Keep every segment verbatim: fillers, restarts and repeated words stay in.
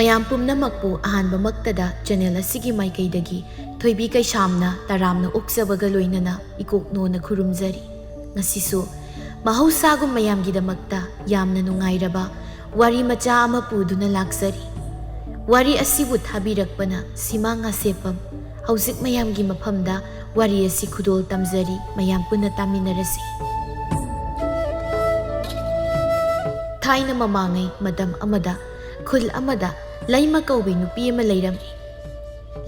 ꯃꯌꯥꯝ ꯄꯨꯝꯅꯃꯛꯄꯨ ꯑꯍꯥꯟꯕꯃꯛꯇꯗ ꯆꯦꯅꯦꯜ ꯑꯁꯤꯒꯤ ꯃꯥꯏꯀꯩꯗꯒꯤ ꯊꯣꯏꯕꯤ ꯀꯩꯁꯥꯝꯅ ꯇꯔꯥꯝꯅ ꯑꯣꯛꯆꯕꯒ ꯂꯣꯏꯅꯅ ꯏꯀꯣꯛ ꯅꯣꯟꯅ ꯈꯨꯔꯨꯝꯖꯔꯤ꯫ ꯉꯁꯤꯁꯨ ꯃꯍꯧꯁꯥꯒꯨꯝ ꯃꯌꯥꯝꯒꯤꯗꯃꯛꯇ ꯌꯥꯝꯅ ꯅꯨꯡꯉꯥꯏꯔꯕ ꯋꯥꯔꯤ ꯃꯆꯥ ꯑꯃ ꯄꯨꯗꯨꯅ ꯂꯥꯛꯆꯔꯤ꯫ ꯋꯥꯔꯤ ꯑꯁꯤꯕꯨ ꯊꯥꯕꯤꯔꯛꯄꯅ ꯁꯤꯃꯥ ꯉꯥꯁꯦꯞꯄꯝ꯫ ꯍꯧꯖꯤꯛ ꯃꯌꯥꯝꯒꯤ ꯃꯐꯝꯗ ꯋꯥꯔꯤ ꯑꯁꯤ ꯈꯨꯗꯣꯜ ꯇꯝꯖꯔꯤ, ꯃꯌꯥꯝ ꯄꯨꯟꯅ ꯇꯥꯃꯤꯟꯅꯔꯁꯤ꯫ ꯊꯥꯏꯅ ꯃꯃꯥꯡꯉꯩ ꯃꯇꯝ ꯑꯃꯗ ꯈꯨꯜ ꯑꯃꯗ ꯂꯩꯃ ꯀꯧꯕꯤ ꯅꯨꯄꯤ ꯑꯃ ꯂꯩꯔꯝꯃꯤ꯫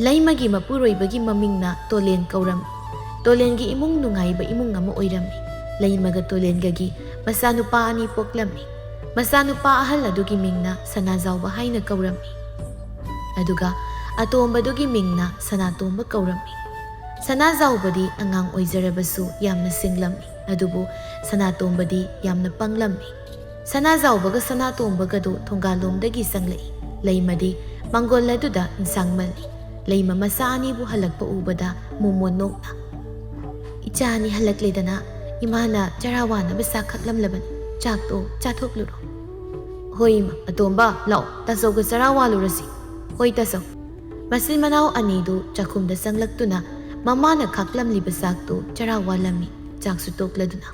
ꯂꯩꯃꯒꯤ ꯃꯄꯨꯔꯣꯏꯕꯒꯤ ꯃꯃꯤꯡꯅ ꯇꯣꯂꯦꯟ ꯀꯧꯔꯝꯃꯤ꯫ ꯇꯣꯂꯦꯟꯒꯤ ꯏꯃꯨꯡ ꯅꯨꯡꯉꯥꯏꯕ ꯏꯃꯨꯡ ꯑꯃ ꯑꯣꯏꯔꯝꯃꯤ꯫ ꯂꯩꯃꯒ ꯇꯣꯂꯦꯟꯒꯒꯤ ꯃꯆꯥꯅꯨꯄꯥ ꯑꯅꯤ ꯄꯣꯛꯂꯝꯃꯤ꯫ ꯃꯆꯥꯅꯨꯄꯥ ꯑꯍꯜ ꯑꯗꯨꯒꯤ ꯃꯤꯡꯅ ꯁꯅꯥꯖꯥꯎꯕ ꯍꯥꯏꯅ ꯀꯧꯔꯝꯃꯤ꯫ ꯑꯗꯨꯒ ꯑꯇꯣꯝꯕꯗꯨꯒꯤ ꯃꯤꯡꯅ ꯁꯅꯥꯇꯣꯝꯕ ꯀꯧꯔꯝꯃꯤ꯫ ꯁꯅꯥꯖꯥꯎꯕꯗꯤ ꯑꯉꯥꯡ ꯑꯣꯏꯖꯔꯕꯁꯨ ꯌꯥꯝꯅ ꯁꯤꯡꯂꯝꯃꯤ, ꯑꯗꯨꯕꯨ ꯁꯅꯥꯇꯣꯝꯕꯗꯤ ꯌꯥꯝꯅ ꯄꯪꯂꯝꯃꯤ꯫ ꯁꯅꯥꯖꯥꯎꯕꯒ ꯁꯅꯥꯇꯣꯝꯕꯒꯗꯨ ꯊꯣꯡꯒꯥꯜꯂꯣꯝꯗꯒꯤ ꯆꯪꯂꯛꯏ꯫ ꯂꯩꯃꯗꯤ ꯃꯥꯡꯒꯣꯜ ꯑꯗꯨꯗ ꯏꯟꯁꯥꯡ ꯃꯜꯂꯤ꯫ ꯂꯩꯃ ꯃꯆꯥ ꯑꯅꯤꯕꯨ ꯍꯜꯂꯛꯄ ꯎꯕꯗ ꯃꯣꯃꯣꯟ ꯅꯣꯛꯅ, "ꯏꯆꯥ ꯑꯅꯤ ꯍꯜꯂꯛꯂꯦꯗꯅ, ꯏꯃꯥꯅ ꯆꯔꯥ ꯋꯥꯅꯕ ꯆꯥꯛ ꯈꯥꯛꯂꯝꯂꯕꯅꯤ꯫ ꯆꯥꯛꯇꯣ ꯆꯥꯊꯣꯛꯂꯨꯔꯣ꯫" "ꯍꯣꯏ ꯏꯃꯥ꯫ ꯑꯇꯣꯝꯕ, ꯂꯥꯛꯑꯣ, ꯇꯥꯆꯧꯒ ꯆꯔꯥ ꯋꯥꯜꯂꯨꯔꯁꯤ꯫" "ꯍꯣꯏ ꯇꯥꯆꯧ꯫" ꯃꯆꯤꯟ ꯃꯅꯥꯎ ꯑꯅꯤꯗꯨ ꯆꯥꯛꯈꯨꯝꯗ ꯆꯪꯂꯛꯇꯨꯅ ꯃꯃꯥꯅ ꯈꯥꯛꯂꯝꯂꯤꯕ ꯆꯥꯛꯇꯨ ꯆꯔꯥ ꯋꯥꯜꯂꯝꯃꯤ꯫ ꯆꯥꯛꯁꯨ ꯇꯣꯛꯂꯗꯨꯅ,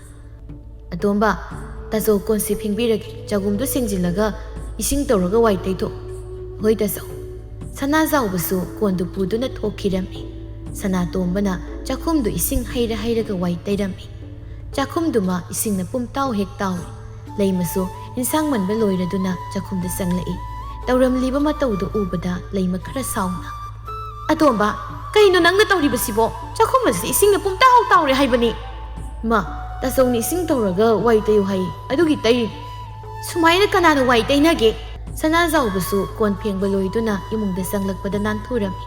"ꯑꯇꯣꯝꯕ, ꯇꯥꯆꯧ ꯀꯣꯟꯁꯤ ꯐꯦꯡꯕꯤꯔꯒꯦ, ꯆꯒꯨꯝꯗꯨ ꯁꯦꯡꯖꯤꯜꯂꯒ ꯏꯁꯤꯡ ꯇꯧꯔꯒ ꯋꯥꯏ ꯇꯩꯊꯣꯛ꯫" "ꯍꯣꯏ ꯇꯥꯆꯧ꯫" ꯁꯅꯥꯖꯥꯎꯕꯁꯨ ꯀꯣꯟꯗꯨ ꯄꯨꯗꯨꯅ ꯊꯣꯛꯈꯤꯔꯝꯃꯤ꯫ ꯁꯅꯥꯇꯣꯝꯕꯅ ꯆꯥꯛꯈꯨꯝꯗꯨ ꯏꯁꯤꯡ ꯍꯩꯔ ꯍꯩꯔꯒ ꯋꯥꯏ ꯇꯩꯔꯝꯃꯤ꯫ ꯆꯥꯛꯈꯨꯝꯗꯨꯃ ꯏꯁꯤꯡꯅ ꯄꯨꯝꯇꯥꯎ ꯍꯦꯛ ꯇꯥꯎꯏ꯫ ꯂꯩꯃꯁꯨ ꯏꯟꯁꯥꯡ ꯃꯟꯕ ꯂꯣꯏꯔꯗꯨꯅ ꯆꯥꯛꯈꯨꯝꯗ ꯆꯪꯂꯛꯏ꯫ ꯇꯧꯔꯝꯂꯤꯕ ꯃꯇꯧꯗꯨ ꯎꯕꯗ ꯂꯩꯃ ꯈꯔ ꯁꯥꯎꯅ, "ꯑꯇꯣꯝꯕ, ꯀꯩꯅꯣ ꯅꯪꯅ ꯇꯧꯔꯤꯕꯁꯤꯕꯣ? ꯆꯥꯛꯈꯨꯝ ꯑꯁꯤ ꯏꯁꯤꯡꯅ ꯄꯨꯝꯇꯥꯎ ꯇꯥꯎꯔꯦ ꯍꯥꯏꯕꯅꯤ꯫" "ꯃꯥ, ꯇꯥꯆꯧꯅ ꯏꯁꯤꯡ ꯇꯧꯔꯒ ꯋꯥꯏ ꯇꯩꯌꯨ ꯍꯥꯏ, ꯑꯗꯨꯒꯤ ꯇꯩꯔꯤꯅꯤ꯫" "ꯁꯨꯃꯥꯏꯅ ꯀꯅꯥꯅ ꯋꯥꯏ ꯇꯩꯅꯒꯦ?" ꯁꯅꯥꯖꯥꯎꯕꯁꯨ ꯀꯣꯟ ꯐꯦꯡꯕ ꯂꯣꯏꯗꯨꯅ ꯏꯃꯨꯡꯗ ꯆꯪꯂꯛꯄꯗ ꯅꯥꯟꯊꯨꯔꯝꯃꯤ꯫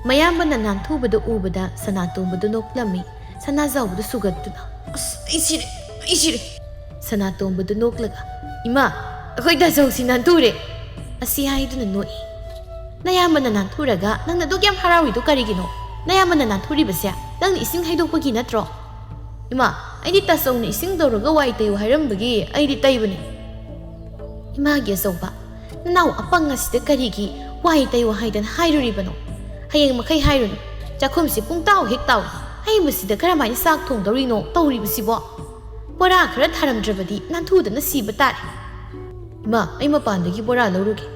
ꯃꯌꯥꯝꯕꯅ ꯅꯥꯟꯊꯨꯕꯗꯨ ꯎꯕꯗ ꯁꯅꯥꯇꯣꯝꯕꯗꯨ ꯅꯣꯛꯂꯝꯃꯤ꯫ ꯁꯅꯥꯖꯥꯎꯕꯗꯨ ꯁꯨꯒꯠꯇꯨꯅ, "ꯑꯁ, ꯑꯩ ꯁꯤꯔꯦ, ꯑꯩ ꯁꯤꯔꯦ!" ꯁꯅꯥꯇꯣꯝꯕꯗꯨ ꯅꯣꯛꯂꯒ, "ꯏꯃꯥ, ꯑꯩꯈꯣꯏ ꯇꯥꯆꯧꯁꯤ ꯅꯥꯟꯊꯨꯔꯦ!" ꯑꯁꯤ ꯍꯥꯏꯗꯨꯅ ꯅꯣꯛꯏ꯫ "ꯅꯌꯥꯝꯕꯅ ꯅꯥꯟꯊꯨꯔꯒ ꯅꯪꯅ ꯑꯗꯨꯛ ꯌꯥꯝ ꯍꯔꯥꯎꯔꯤꯗꯨ ꯀꯔꯤꯒꯤꯅꯣ? ꯅꯌꯥꯝꯕꯅ ꯅꯥꯟꯊꯨꯔꯤꯕꯁꯦ ꯅꯪꯅ ꯏꯁꯤꯡ ꯍꯩꯗꯣꯛꯄꯒꯤ ꯅꯠꯇ꯭ꯔꯣ?" "ꯏꯃꯥ, ꯑꯩꯗꯤ ꯇꯥꯆꯧꯅ ꯏꯁꯤꯡ ꯇꯧꯔꯒ ꯋꯥꯏ ꯇꯩꯌꯨ ꯍꯥꯏꯔꯝꯕꯒꯤ ꯑꯩꯗꯤ ꯇꯩꯕꯅꯤ꯫" "ꯏꯃꯥꯒꯤ ꯑꯆꯧꯕ, ꯅꯅꯥꯎ ꯑꯄꯪ ꯑꯁꯤꯗ ꯀꯔꯤꯒꯤ ꯋꯥꯍꯩ ꯇꯩ ꯋꯥꯍꯩꯗꯅ ꯍꯥꯏꯔꯨꯔꯤꯕꯅꯣ? ꯍꯌꯦꯡ ꯃꯈꯩ ꯍꯥꯏꯔꯨꯅꯨ꯫ ꯆꯥꯛꯈꯨꯝꯁꯤ ꯄꯨꯡ ꯇꯥꯎ ꯍꯦꯛ ꯇꯥꯎꯏ꯫ ꯑꯩ ꯃꯁꯤꯗ ꯀꯔꯝꯍꯥꯏꯅ ꯆꯥꯛ ꯊꯣꯡꯗꯧꯔꯤꯅꯣ ꯇꯧꯔꯤꯕꯁꯤꯕꯣ? ꯕꯣꯔꯥ ꯈꯔ ꯊꯥꯔꯝꯗ꯭ꯔꯕꯗꯤ ꯅꯥꯟꯊꯨꯗꯅ ꯁꯤꯕ ꯇꯥꯔꯦ꯫ ꯏꯃꯥ, ꯑꯩ ꯃꯄꯥꯟꯗꯒꯤ ꯕꯣꯔꯥ ꯂꯧꯔꯨꯒꯦ꯫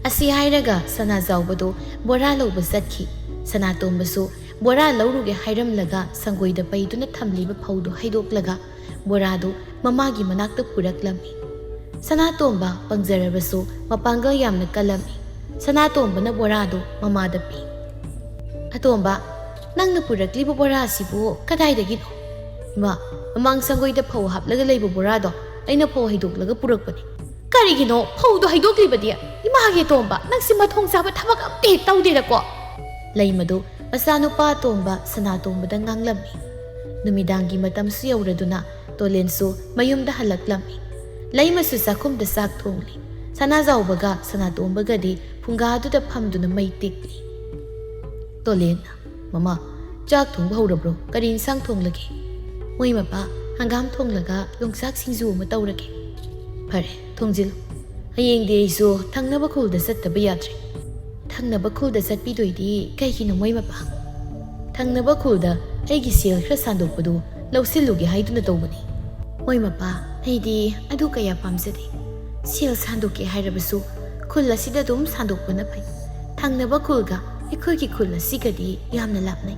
ꯑꯁꯤ ꯍꯥꯏꯔꯒ ꯁꯅꯥꯖꯥꯎꯕꯗꯣ ꯕꯣꯔꯥ ꯂꯧꯕ ꯆꯠꯈꯤ꯫ ꯁꯅꯥꯇꯣꯝꯕꯁꯨ ꯕꯣꯔꯥ ꯂꯧꯔꯨꯒꯦ ꯍꯥꯏꯔꯝꯂꯒ ꯁꯪꯒꯣꯏꯗ ꯄꯩꯗꯨꯅ ꯊꯝꯂꯤꯕ ꯐꯧꯗꯨ ꯍꯩꯗꯣꯛꯂꯒ ꯕꯣꯔꯥꯗꯨ ꯃꯃꯥꯒꯤ ꯃꯅꯥꯛꯇ ꯄꯨꯔꯛꯂꯝꯃꯤ꯫ ꯁꯅꯥꯇꯣꯝꯕ ꯄꯪꯖꯔꯕꯁꯨ ꯃꯄꯥꯡꯒꯜ ꯌꯥꯝꯅ ꯀꯜꯂꯝꯃꯤ꯫ ꯁꯅꯥꯇꯣꯝꯕꯅ ꯕꯣꯔꯥꯗꯨ ꯃꯃꯥꯗ ꯄꯤ꯫ "ꯑꯇꯣꯝꯕ, ꯅꯪꯅ ꯄꯨꯔꯛꯂꯤꯕ ꯕꯣꯔꯥ ꯑꯁꯤꯕꯨ ꯀꯗꯥꯏꯗꯒꯤꯅꯣ?" "ꯏꯃꯥ, ꯃꯃꯥꯡ ꯁꯪꯒꯣꯏꯗ ꯐꯧ ꯍꯥꯞꯂꯒ ꯂꯩꯕ ꯕꯣꯔꯥꯗꯣ ꯑꯩꯅ ꯐꯧ ꯍꯩꯗꯣꯛꯂꯒ ꯄꯨꯔꯛꯄꯅꯤ꯫" "ꯀꯔꯤꯒꯤꯅꯣ ꯐꯧꯗꯣ ꯍꯩꯗꯣꯛꯂꯤꯕꯗꯤ? ꯏꯃꯥꯒꯤ ꯑꯇꯣꯝꯕ, ꯅꯪꯁꯤ ꯃꯊꯣꯡ ꯆꯥꯕ ꯊꯕꯛ ꯑꯝꯇ ꯍꯦꯛ ꯇꯧꯗꯦꯗꯀꯣ!" ꯂꯩꯃꯗꯨ ꯃꯆꯥꯅꯨꯄꯥ ꯑꯇꯣꯝꯕ ꯁꯅꯥꯇꯣꯝꯕꯗ ꯉꯥꯡꯂꯝꯃꯤ꯫ ꯅꯨꯃꯤꯗꯥꯡꯒꯤ ꯃꯇꯝꯁꯨ ꯌꯧꯔꯗꯨꯅ ꯇꯣꯂꯦꯟꯁꯨ ꯃꯌꯨꯝꯗ ꯍꯜꯂꯛꯂꯝꯃꯤ꯫ ꯂꯩꯃꯁꯨ ꯆꯥꯛꯈꯨꯝꯗ ꯆꯥꯛ ꯊꯣꯡꯂꯤ꯫ ꯁꯅꯥꯖꯥꯎꯕꯒ ꯁꯅꯥꯇꯣꯝꯕꯒꯗꯤ ꯐꯨꯡꯒꯥꯗꯨꯗ ꯐꯝꯗꯨꯅ ꯃꯩ ꯇꯤꯛꯂꯤ꯫ ꯇꯣꯂꯦꯟꯅ, "ꯃꯃꯥ, ꯆꯥꯛ ꯊꯣꯡꯕ ꯍꯧꯔꯕ꯭ꯔꯣ? ꯀꯔꯤ ꯏꯟꯁꯥꯡ ꯊꯣꯡꯂꯒꯦ?" "ꯃꯣꯏ ꯃꯄꯥ, ꯍꯪꯒꯥꯝ ꯊꯣꯡꯂꯒ ꯌꯣꯡꯆꯥꯛ ꯁꯤꯡꯖꯨ ꯑꯃ ꯇꯧꯔꯒꯦ꯫" "ꯐꯔꯦ, ꯊꯣꯡꯖꯤꯜꯂꯨ꯫ ꯍꯌꯦꯡꯗꯤ ꯑꯩꯁꯨ ꯊꯪꯅꯕ ꯈꯨꯜꯗ ꯆꯠꯇꯕ ꯌꯥꯗ꯭ꯔꯦ꯫" "ꯊꯪꯅꯕ ꯈꯨꯜꯗ ꯆꯠꯄꯤꯗꯣꯏꯗꯤ ꯀꯩꯒꯤꯅꯣ, ꯃꯣꯏ ꯃꯄꯥ?" "ꯊꯪꯅꯕ ꯈꯨꯜꯗ ꯑꯩꯒꯤ ꯁꯦꯜ ꯈꯔ ꯁꯥꯟꯗꯣꯛꯄꯗꯨ ꯂꯧꯁꯤꯜꯂꯨꯒꯦ ꯍꯥꯏꯗꯨꯅ ꯇꯧꯕꯅꯤ꯫" "ꯃꯣꯏ ꯃꯄꯥ, ꯑꯩꯗꯤ ꯑꯗꯨ ꯀꯌꯥ ꯄꯥꯝꯖꯗꯦ꯫ ꯁꯦꯜ ꯁꯥꯟꯗꯣꯛꯀꯦ ꯍꯥꯏꯔꯕꯁꯨ ꯈꯨꯜ ꯑꯁꯤꯗ ꯑꯗꯨꯝ ꯁꯥꯟꯗꯣꯛꯄꯅ ꯐꯩ꯫ ꯊꯪꯅꯕ ꯈꯨꯜꯒ ꯑꯩꯈꯣꯏꯒꯤ ꯈꯨꯜ ꯑꯁꯤꯒꯗꯤ ꯌꯥꯝꯅ ꯂꯥꯞꯅꯩ꯫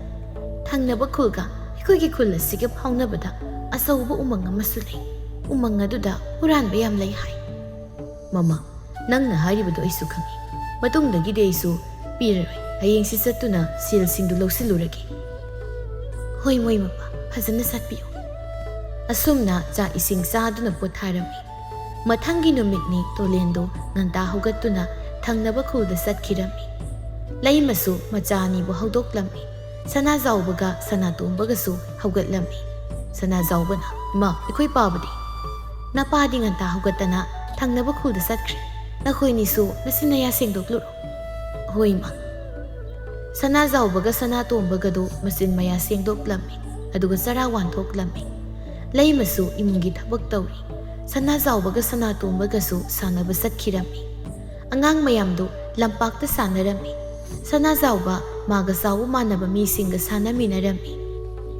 ꯊꯪꯅꯕ ꯈꯨꯜꯒ ꯑꯩꯈꯣꯏꯒꯤ ꯈꯨꯜ ꯑꯁꯤꯒ ꯐꯥꯎꯅꯕꯗ ꯑꯆꯧꯕ ꯎꯃꯪ ꯑꯃꯁꯨ ꯂꯩ꯫ ꯎꯃꯪ ꯑꯗꯨꯗ ꯍꯨꯔꯥꯟꯕ ꯌꯥꯝ ꯂꯩ ꯍꯥꯏ꯫" "ꯃꯃꯥ, ꯅꯪꯅ ꯍꯥꯏꯔꯤꯕꯗꯣ ꯑꯩꯁꯨ ꯈꯪꯏ꯫ ꯃꯇꯨꯡꯗꯒꯤꯗꯤ ꯑꯩꯁꯨ ꯄꯤꯔꯔꯣꯏ꯫ ꯍꯌꯦꯡꯁꯤ ꯆꯠꯇꯨꯅ ꯁꯦꯜꯁꯤꯡꯗꯨ ꯂꯧꯁꯤꯜꯂꯨꯔꯒꯦ꯫" "ꯍꯣꯏ, ꯃꯣꯏ ꯃꯄꯥ, ꯐꯖꯅ ꯆꯠꯄꯤꯌꯨ꯫" ꯑꯁꯨꯝꯅ ꯆꯥꯛ ꯏꯁꯤꯡ ꯆꯥꯗꯨꯅ ꯄꯣꯊꯥꯔꯝꯃꯤ꯫ ꯃꯊꯪꯒꯤ ꯅꯨꯃꯤꯠꯅꯤ ꯇꯣꯂꯦꯟꯗꯨ ꯉꯟꯇꯥ ꯍꯧꯒꯠꯇꯨꯅ ꯊꯪꯅꯕ ꯈꯨꯜꯗ ꯆꯠꯈꯤꯔꯝꯃꯤ꯫ ꯂꯩꯃꯁꯨ ꯃꯆꯥ ꯑꯅꯤꯕꯨ ꯍꯧꯗꯣꯛꯂꯝꯃꯤ꯫ ꯁꯅꯥꯖꯥꯎꯕꯒ ꯁꯅꯥꯇꯣꯝꯕꯒꯁꯨ ꯍꯧꯒꯠꯂꯝꯃꯤ꯫ ꯁꯅꯥꯖꯥꯎꯕꯅ, "ꯏꯃꯥ, ꯑꯩꯈꯣꯏ ꯄꯥꯕꯗꯤ?" "ꯅꯄꯥꯗꯤ ꯉꯟꯇꯥ ꯍꯧꯒꯠꯇꯅ ꯊꯪꯅꯕ ꯈꯨꯜꯗ ꯆꯠꯈ꯭ꯔꯦ꯫ ꯅꯈꯣꯏꯅꯤꯁꯨ ꯅꯆꯤꯟ ꯅꯌꯥ ꯁꯦꯡꯗꯣꯛꯂꯨꯔꯣ꯫" "ꯍꯣꯏ, ꯏꯃꯥ꯫" ꯁꯅꯥꯖꯥꯎꯕꯒ ꯁꯅꯥꯇꯣꯝꯕꯒꯗꯨ ꯃꯆꯤꯟ ꯃꯌꯥ ꯁꯦꯡꯗꯣꯛꯂꯝꯃꯤ, ꯑꯗꯨꯒ ꯆꯔꯥ ꯋꯥꯟꯊꯣꯛꯂꯝꯃꯤ꯫ ꯂꯩꯃꯁꯨ ꯏꯃꯨꯡꯒꯤ ꯊꯕꯛ ꯇꯧꯔꯤ꯫ ꯁꯅꯥꯖꯥꯎꯕꯒ ꯁꯅꯥꯇꯣꯝꯕꯒꯁꯨ ꯁꯥꯟꯅꯕ ꯆꯠꯈꯤꯔꯝꯃꯤ꯫ ꯑꯉꯥꯡ ꯃꯌꯥꯝꯗꯨ ꯂꯝꯄꯥꯛꯇ ꯁꯥꯟꯅꯔꯝꯃꯤ꯫ ꯁꯅꯥꯖꯥꯎꯕ ꯃꯥꯒ ꯆꯥꯎꯕ ꯃꯥꯟꯅꯕ ꯃꯤꯁꯤꯡꯒ ꯁꯥꯟꯅꯃꯤꯟꯅꯔꯝꯃꯤ꯫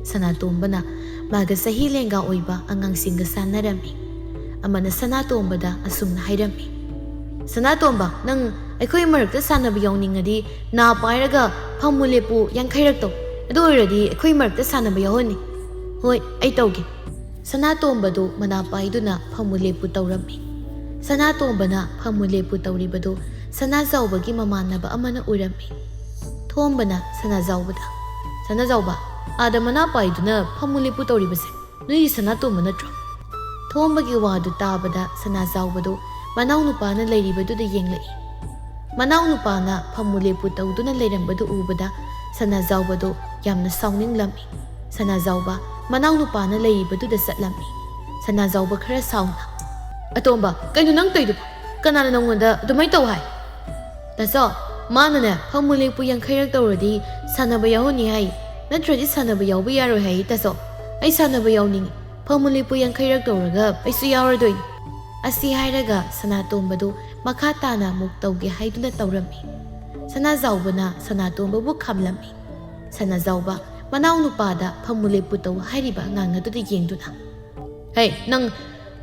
ꯁꯅꯥꯇꯣꯝꯕꯅ ꯃꯥꯒ ꯆꯍꯤ ꯂꯦꯡꯒꯥ ꯑꯣꯏꯕ ꯑꯉꯥꯡꯁꯤꯡꯒ ꯁꯥꯟꯅꯔꯝꯃꯤ꯫ ꯑꯃꯅ ꯁꯅꯥꯇꯣꯝꯕꯗ ꯑꯁꯨꯝꯅ ꯍꯥꯏꯔꯝꯃꯤ, "ꯁꯅꯥꯇꯣꯝꯕ, ꯅꯪ ꯑꯩꯈꯣꯏ ꯃꯔꯛꯇ ꯁꯥꯟꯅꯕ ꯌꯥꯎꯅꯤꯡꯉꯗꯤ ꯅꯥ ꯄꯥꯏꯔꯒ ꯐꯝꯃꯨ ꯂꯦꯞꯄꯨ ꯌꯥꯡꯈꯩꯔꯛ ꯇꯧ꯫ ꯑꯗꯨ ꯑꯣꯏꯔꯗꯤ ꯑꯩꯈꯣꯏ ꯃꯔꯛꯇ ꯁꯥꯟꯅꯕ ꯌꯥꯎꯍꯟꯅꯤ꯫" "ꯍꯣꯏ, ꯑꯩ ꯇꯧꯒꯦ꯫" ꯁꯅꯥꯇꯣꯝꯕꯗꯨ ꯃꯅꯥ ꯄꯥꯏꯗꯨꯅ ꯐꯝꯃꯨ ꯂꯦꯞꯄꯨ ꯇꯧꯔꯝꯃꯤ꯫ ꯁꯅꯥꯇꯣꯝꯕꯅ ꯐꯝꯃꯨ ꯂꯦꯞꯄꯨ ꯇꯧꯔꯤꯕꯗꯨ ꯁꯅꯥꯖꯥꯎꯕꯒꯤ ꯃꯃꯥꯟꯅꯕ ꯑꯃꯅ ꯎꯔꯝꯃꯤ꯫ ꯊꯣꯝꯕꯅ ꯁꯅꯥꯖꯥꯎꯕꯗ, "ꯁꯅꯥꯖꯥꯎꯕ, ꯑꯥꯗ ꯃꯅꯥ ꯄꯥꯏꯗꯨꯅ ꯐꯝꯃꯨ ꯂꯦꯞꯄꯨ ꯇꯧꯔꯤꯕꯁꯦ ꯅꯣꯏꯒꯤ ꯁꯅꯥꯇꯣꯝꯕ ꯅꯠꯇ꯭ꯔꯣ?" ꯊꯣꯝꯕꯒꯤ ꯋꯥꯗꯨ ꯇꯥꯕꯗ ꯁꯅꯥꯖꯥꯎꯕꯗꯨ ꯃꯅꯥꯎꯅꯨꯄꯥꯅ ꯂꯩꯔꯤꯕꯗꯨꯗ ꯌꯦꯡꯂꯛꯏ꯫ ꯃꯅꯥꯎꯅꯨꯄꯥꯅ ꯐꯝꯃꯨ ꯂꯦꯞꯄꯨ ꯇꯧꯗꯨꯅ ꯂꯩꯔꯝꯕꯗꯨ ꯎꯕꯗ ꯁꯅꯥꯖꯥꯎꯕꯗꯨ ꯌꯥꯝꯅ ꯁꯥꯎꯅꯤꯡꯂꯝꯃꯤ꯫ ꯁꯅꯥꯖꯥꯎꯕ ꯃꯅꯥꯎꯅꯨꯄꯥꯅ ꯂꯩꯔꯤꯕꯗꯨꯗ ꯆꯠꯂꯝꯃꯤ꯫ ꯁꯅꯥꯖꯥꯎꯕ ꯈꯔ ꯁꯥꯎꯅ, "ꯑꯇꯣꯝꯕ, ꯀꯩꯅꯣ ꯅꯪ ꯇꯧꯏꯗꯨꯕꯣ? ꯀꯅꯥꯅ ꯅꯪꯉꯣꯟꯗ ꯑꯗꯨꯃꯥꯏꯅ ꯇꯧ ꯍꯥꯏ?" "ꯇꯥꯆꯧ, ꯃꯥꯅꯅꯦ ꯐꯝꯃꯨ ꯂꯦꯞꯄꯨ ꯌꯥꯡꯈꯩꯔꯛ ꯇꯧꯔꯗꯤ ꯁꯥꯟꯅꯕ ꯌꯥꯎꯍꯟꯅꯤ ꯍꯥꯏ, ꯅꯠꯇ꯭ꯔꯗꯤ ꯁꯥꯟꯅꯕ ꯌꯥꯎꯕ ꯌꯥꯔꯣꯏ ꯍꯥꯏ꯫ ꯇꯥꯆꯧ, ꯑꯩ ꯁꯥꯟꯅꯕ ꯌꯥꯎꯅꯤꯡꯉꯤ, ꯐꯝꯃꯨ ꯂꯦꯞꯄꯨ ꯌꯥꯡꯈꯩꯔꯛ ꯇꯧꯔꯒ ꯑꯩꯁꯨ ꯌꯥꯎꯔꯗꯣꯏꯅꯤ꯫" ꯑꯁꯤ ꯍꯥꯏꯔꯒ ꯁꯅꯥꯇꯣꯝꯕꯗꯨ ꯃꯈꯥ ꯇꯥꯅ ꯑꯃꯨꯛ ꯇꯧꯒꯦ ꯍꯥꯏꯗꯨꯅ ꯇꯧꯔꯝꯃꯤ꯫ ꯁꯅꯥꯖꯥꯎꯕꯅ ꯁꯅꯥꯇꯣꯝꯕꯕꯨ ꯈꯥꯝꯂꯝꯃꯤ꯫ ꯁꯅꯥꯖꯥꯎꯕ ꯃꯅꯥꯎꯅꯨꯄꯥꯗ ꯐꯝꯃꯨ ꯂꯦꯞꯄꯨ ꯇꯧ ꯍꯥꯏꯔꯤꯕ ꯑꯉꯥꯡ ꯑꯗꯨꯗ ꯌꯦꯡꯗꯨꯅ, "ꯍꯦ, ꯅꯪ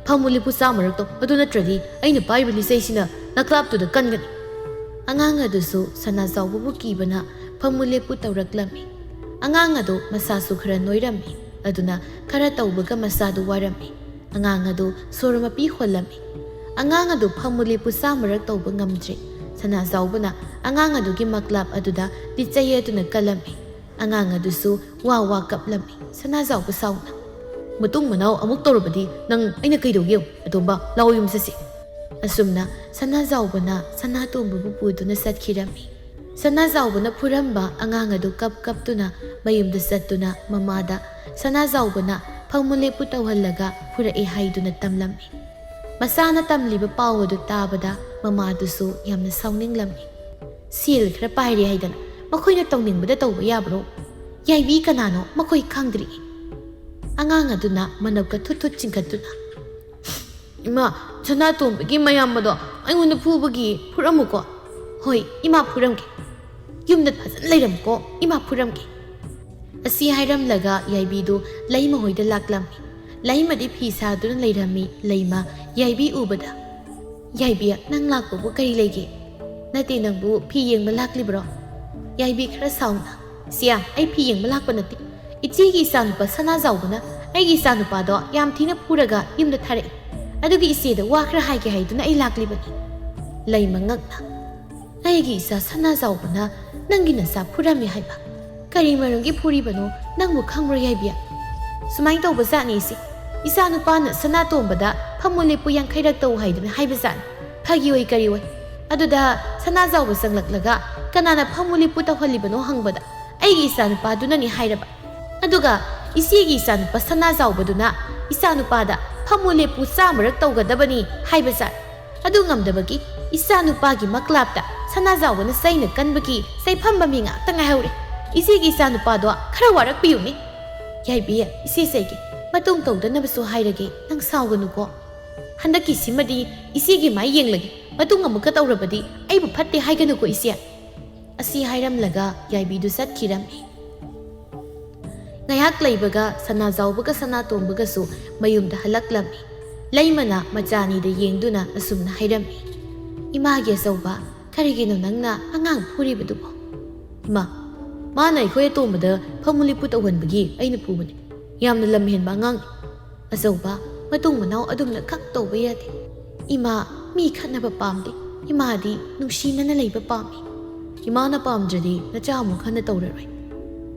ꯐꯝꯃꯨ ꯂꯦꯞꯄꯨ ꯆꯥꯝꯃꯔꯛ ꯇꯧ, ꯑꯗꯨ ꯅꯠꯇ꯭ꯔꯗꯤ ꯑꯩꯅ ꯄꯥꯏꯕ ꯂꯤꯆꯩꯁꯤꯅ ꯅꯀ꯭ꯂꯥꯞꯇꯨꯗ ꯀꯟꯒꯅꯤ꯫" ꯑꯉꯥꯡ ꯑꯗꯨꯁꯨ ꯁꯅꯥꯖꯥꯎꯕꯕꯨ ꯀꯤꯕꯅ ꯐꯝꯃꯨ ꯂꯦꯞꯄꯨ ꯇꯧꯔꯛꯂꯝꯃꯤ꯫ ꯑꯉꯥꯡ ꯑꯗꯨ ꯃꯁꯥꯁꯨ ꯈꯔ ꯅꯣꯏꯔꯝꯃꯤ, ꯑꯗꯨꯅ ꯈꯔ ꯇꯧꯕꯒ ꯃꯁꯥꯗꯨ ꯋꯥꯔꯝꯃꯤ꯫ ꯑꯉꯥꯡ ꯑꯗꯨ ꯁꯣꯔ ꯃꯄꯤ ꯍꯣꯜꯂꯝꯃꯤ꯫ ꯑꯉꯥꯡ ꯑꯗꯨ ꯐꯝꯃꯨ ꯂꯦꯞꯄꯨ ꯆꯥꯝꯃꯔꯛ ꯇꯧꯕ ꯉꯝꯗ꯭ꯔꯦ꯫ ꯁꯅꯥꯖꯥꯎꯕꯅ ꯑꯉꯥꯡ ꯑꯗꯨꯒꯤ ꯃꯀ꯭ꯂꯥꯞ ꯑꯗꯨꯗ ꯂꯤꯆꯩ ꯑꯗꯨꯅ ꯀꯜꯂꯝꯃꯤ꯫ ꯑꯉꯥꯡ ꯑꯗꯨꯁꯨ ꯋꯥ ꯋꯥ ꯀꯞꯂꯝꯃꯤ꯫ ꯁꯅꯥꯖꯥꯎꯕ ꯁꯥꯎꯅ, "ꯃꯇꯨꯡ ꯃꯅꯥꯎ ꯑꯃꯨꯛ ꯇꯧꯔꯕꯗꯤ ꯅꯪ ꯑꯩꯅ ꯀꯩꯗꯧꯒꯦ ꯌꯦꯡꯉꯨ꯫ ꯑꯇꯣꯝꯕ, ꯂꯥꯛꯑꯣ, ꯌꯨꯝ ꯆꯠꯁꯤ꯫" ꯑꯁꯨꯝꯅ ꯁꯅꯥꯖꯥꯎꯕꯅ ꯁꯅꯥꯇꯣꯝꯕꯕꯨ ꯄꯨꯗꯨꯅ ꯆꯠꯈꯤꯔꯝꯃꯤ꯫ ꯁꯅꯥꯖꯥꯎꯕꯅ ꯐꯨꯔꯝꯕ ꯑꯉꯥꯡ ꯑꯗꯨ ꯀꯞ ꯀꯞꯇꯨꯅ ꯃꯌꯨꯝꯗ ꯆꯠꯇꯨꯅ ꯃꯃꯥꯗ ꯁꯅꯥꯖꯥꯎꯕꯅ ꯐꯝꯃꯨ ꯂꯦꯞꯄꯨ ꯇꯧꯍꯜꯂꯒ ꯐꯨꯔꯛꯑꯦ ꯍꯥꯏꯗꯨꯅ ꯇꯝꯂꯝꯃꯤ꯫ ꯃꯆꯥꯅ ꯇꯝꯂꯤꯕ ꯄꯥꯎ ꯑꯗꯨ ꯇꯥꯕꯗ ꯃꯃꯥꯗꯨꯁꯨ ꯌꯥꯝꯅ ꯁꯥꯎꯅꯤꯡꯂꯝꯃꯤ꯫ "ꯁꯦꯜ ꯈꯔ ꯄꯥꯏꯔꯦ ꯍꯥꯏꯗꯅ ꯃꯈꯣꯏꯅ ꯇꯧꯅꯤꯡꯕꯗ ꯇꯧꯕ ꯌꯥꯕ꯭ꯔꯣ? ꯌꯥꯏꯕꯤ ꯀꯅꯥꯅꯣ ꯃꯈꯣꯏ ꯈꯪꯗ꯭ꯔꯤ꯫" ꯑꯉꯥꯡ ꯑꯗꯨꯅ ꯃꯅꯞꯀ ꯊꯨꯠ ꯊꯨꯠ ꯆꯤꯡꯈꯠꯇꯨꯅ, "ꯏꯃꯥ, ꯁꯅꯥꯇꯣꯝꯕꯒꯤ ꯃꯌꯥꯝꯕꯗꯣ ꯑꯩꯉꯣꯟꯗ ꯐꯨꯕꯒꯤ ꯐꯨꯔꯝꯃꯨꯀꯣ꯫ ꯍꯣꯏ, ꯏꯃꯥ ꯐꯨꯔꯝꯒꯦ꯫ ꯌꯨꯝꯗ ꯐꯖꯅ ꯂꯩꯔꯝꯃꯨꯀꯣ, ꯏꯃꯥ ꯐꯨꯔꯝꯒꯦ꯫ ꯑꯁꯤ ꯍꯥꯏꯔꯝꯂꯒ ꯌꯥꯏꯕꯤꯗꯨ ꯂꯩꯃ ꯍꯣꯏꯗ ꯂꯥꯛꯂꯝꯃꯤ꯫ ꯂꯩꯃꯗꯤ ꯐꯤ ꯁꯥꯗꯨꯅ ꯂꯩꯔꯝꯃꯤ꯫ ꯂꯩꯃ ꯌꯥꯏꯕꯤ ꯎꯕꯗ, "ꯌꯥꯏꯕꯤ, ꯅꯪ ꯂꯥꯛꯄꯕꯨ ꯀꯔꯤ ꯂꯩꯒꯦ? ꯅꯠꯇꯦ, ꯅꯪꯕꯨ ꯐꯤ ꯌꯦꯡꯕ ꯂꯥꯛꯂꯤꯕ꯭ꯔꯣ?" ꯌꯥꯏꯕꯤ ꯈꯔ ꯁꯥꯎꯅ, "ꯁꯤꯌꯥ, ꯑꯩ ꯐꯤ ꯌꯦꯡꯕ ꯂꯥꯛꯄ ꯅꯠꯇꯦ꯫ ꯏꯆꯦꯒꯤ ꯏꯆꯥꯅꯨꯄꯥ ꯁꯅꯥꯖꯥꯎꯕꯅ ꯑꯩꯒꯤ ꯏꯆꯥꯅꯨꯄꯥꯗꯣ ꯌꯥꯝ ꯊꯤꯅ ꯐꯨꯔꯒ ꯌꯨꯝꯗ ꯊꯥꯔꯛꯏ꯫ ꯑꯗꯨꯒꯤ ꯏꯆꯦꯗ ꯋꯥ ꯈꯔ ꯍꯥꯏꯒꯦ ꯍꯥꯏꯗꯨꯅ ꯑꯩ ꯂꯥꯛꯂꯤꯕꯅꯤ꯫" ꯂꯩꯃ ꯉꯛꯅ, "ꯑꯩꯒꯤ ꯏꯆꯥ ꯁꯅꯥꯖꯥꯎꯕꯅ ꯅꯪꯒꯤ ꯅꯆꯥ ꯐꯨꯔꯝꯃꯤ ꯍꯥꯏꯕ? ꯀꯔꯤ ꯃꯔꯝꯒꯤ ꯐꯨꯔꯤꯕꯅꯣ? ꯅꯪꯕꯨ ꯈꯪꯕ꯭ꯔꯣ, ꯌꯥꯏꯕꯤ?" "ꯁꯨꯃꯥꯏꯅ ꯇꯧꯕ ꯖꯥꯠꯅꯤ, ꯏꯆꯦ꯫ ꯏꯆꯥꯅꯨꯄꯥꯅ ꯁꯅꯥꯇꯣꯝꯕꯗ ꯐꯝꯃꯨ ꯂꯦꯞꯄꯨ ꯌꯥꯡꯈꯩꯔꯛ ꯇꯧ ꯍꯥꯏꯗꯨꯅ ꯍꯥꯏꯕ ꯖꯥꯠꯅꯤ꯫ ꯐꯥꯒꯤ ꯑꯣꯏ ꯀꯔꯤ ꯑꯣꯏ꯫ ꯑꯗꯨꯗ ꯁꯅꯥꯖꯥꯎꯕ ꯆꯪꯂꯛꯂꯒ ꯀꯅꯥꯅ ꯐꯝꯃꯨ ꯂꯦꯞꯄꯨ ꯇꯧꯍꯜꯂꯤꯕꯅꯣ ꯍꯪꯕꯗ ꯑꯩꯒꯤ ꯏꯆꯥꯅꯨꯄꯥꯗꯨꯅꯅꯤ ꯍꯥꯏꯔꯕ꯫ ꯑꯗꯨꯒ ꯏꯆꯦꯒꯤ ꯏꯆꯥꯅꯨꯄꯥ ꯁꯅꯥꯖꯥꯎꯕꯗꯨꯅ ꯏꯆꯥꯅꯨꯄꯥꯗ ꯐꯝꯃꯨ ꯂꯦꯞꯄꯨ ꯆꯥꯝꯃꯔꯛ ꯇꯧꯒꯗꯕꯅꯤ ꯍꯥꯏꯕ ꯖꯥꯠꯅꯤ꯫ ꯑꯗꯨ ꯉꯝꯗꯕꯒꯤ ꯏꯆꯥꯅꯨꯄꯥꯒꯤ ꯃꯀ꯭ꯂꯥꯞꯇ ꯁꯅꯥꯖꯥꯎꯕꯅ ꯆꯩꯅ ꯀꯟꯕꯒꯤ ꯆꯩꯐꯝꯕ ꯃꯤ ꯉꯥꯛꯇ ꯉꯥꯏꯍꯧꯔꯦ꯫ ꯏꯆꯦꯒꯤ ꯏꯆꯥꯅꯨꯄꯥꯗꯣ ꯈꯔ ꯋꯥꯔꯛꯄꯤꯌꯨꯅꯦ꯫" "ꯌꯥꯏꯕꯤ, ꯏꯆꯦ ꯆꯩꯒꯦ꯫ ꯃꯇꯨꯡ ꯇꯧꯗꯅꯕꯁꯨ ꯍꯥꯏꯔꯒꯦ, ꯅꯪ ꯁꯥꯎꯒꯅꯨꯀꯣ꯫ ꯍꯟꯗꯛꯀꯤꯁꯤꯃꯗꯤ ꯏꯆꯦꯒꯤ ꯃꯥꯏ ꯌꯦꯡꯂꯒꯦ꯫ ꯃꯇꯨꯡ ꯑꯃꯨꯛꯀ ꯇꯧꯔꯕꯗꯤ ꯑꯩꯕꯨ ꯐꯠꯇꯦ ꯍꯥꯏꯒꯅꯨꯀꯣ, ꯏꯆꯦ꯫" ꯑꯁꯤ ꯍꯥꯏꯔꯝꯂꯒ ꯌꯥꯏꯕꯤꯗꯨ ꯆꯠꯈꯤꯔꯝꯃꯤ꯫ ꯉꯥꯏꯍꯥꯛ ꯂꯩꯕꯒ ꯁꯅꯥꯖꯥꯎꯕꯒ ꯁꯅꯥꯇꯣꯝꯕꯒꯁꯨ ꯃꯌꯨꯝꯗ ꯍꯜꯂꯛꯂꯝꯃꯤ꯫ ꯂꯩꯃꯅ ꯃꯆꯥꯅꯤꯗ ꯌꯦꯡꯗꯨꯅ ꯑꯁꯨꯝꯅ ꯍꯥꯏꯔꯝꯃꯤ, "ꯏꯃꯥꯒꯤ ꯑꯆꯧꯕ, ꯀꯔꯤꯒꯤꯅꯣ ꯅꯪꯅ ꯑꯉꯥꯡ ꯐꯨꯔꯤꯕꯗꯨꯕꯣ?" "ꯏꯃꯥ, ꯃꯥꯅ ꯑꯩꯈꯣꯏ ꯑꯇꯣꯝꯕꯗ ꯐꯝꯃꯨ ꯂꯦꯞꯄꯨ ꯇꯧꯍꯟꯕꯒꯤ ꯑꯩꯅ ꯐꯨꯕꯅꯤ꯫ ꯌꯥꯝꯅ ꯂꯝꯍꯦꯟꯕ ꯑꯉꯥꯡꯅꯤ꯫" "ꯑꯆꯧꯕ, ꯃꯇꯨꯡ ꯃꯅꯥꯎ ꯑꯗꯨꯝꯅ ꯈꯛ ꯇꯧꯕ ꯌꯥꯗꯦ꯫ ꯏꯃꯥ, ꯃꯤ ꯈꯠꯅꯕ ꯄꯥꯝꯗꯦ꯫ ꯏꯃꯥꯗꯤ ꯅꯨꯡꯁꯤꯅꯅ ꯂꯩꯕ ꯄꯥꯝꯃꯤ꯫ ꯏꯃꯥꯅ ꯄꯥꯝꯗ꯭ꯔꯗꯤ ꯅꯆꯥ ꯑꯃꯨꯛ ꯍꯟꯅ ꯇꯧꯔꯔꯣꯏ꯫"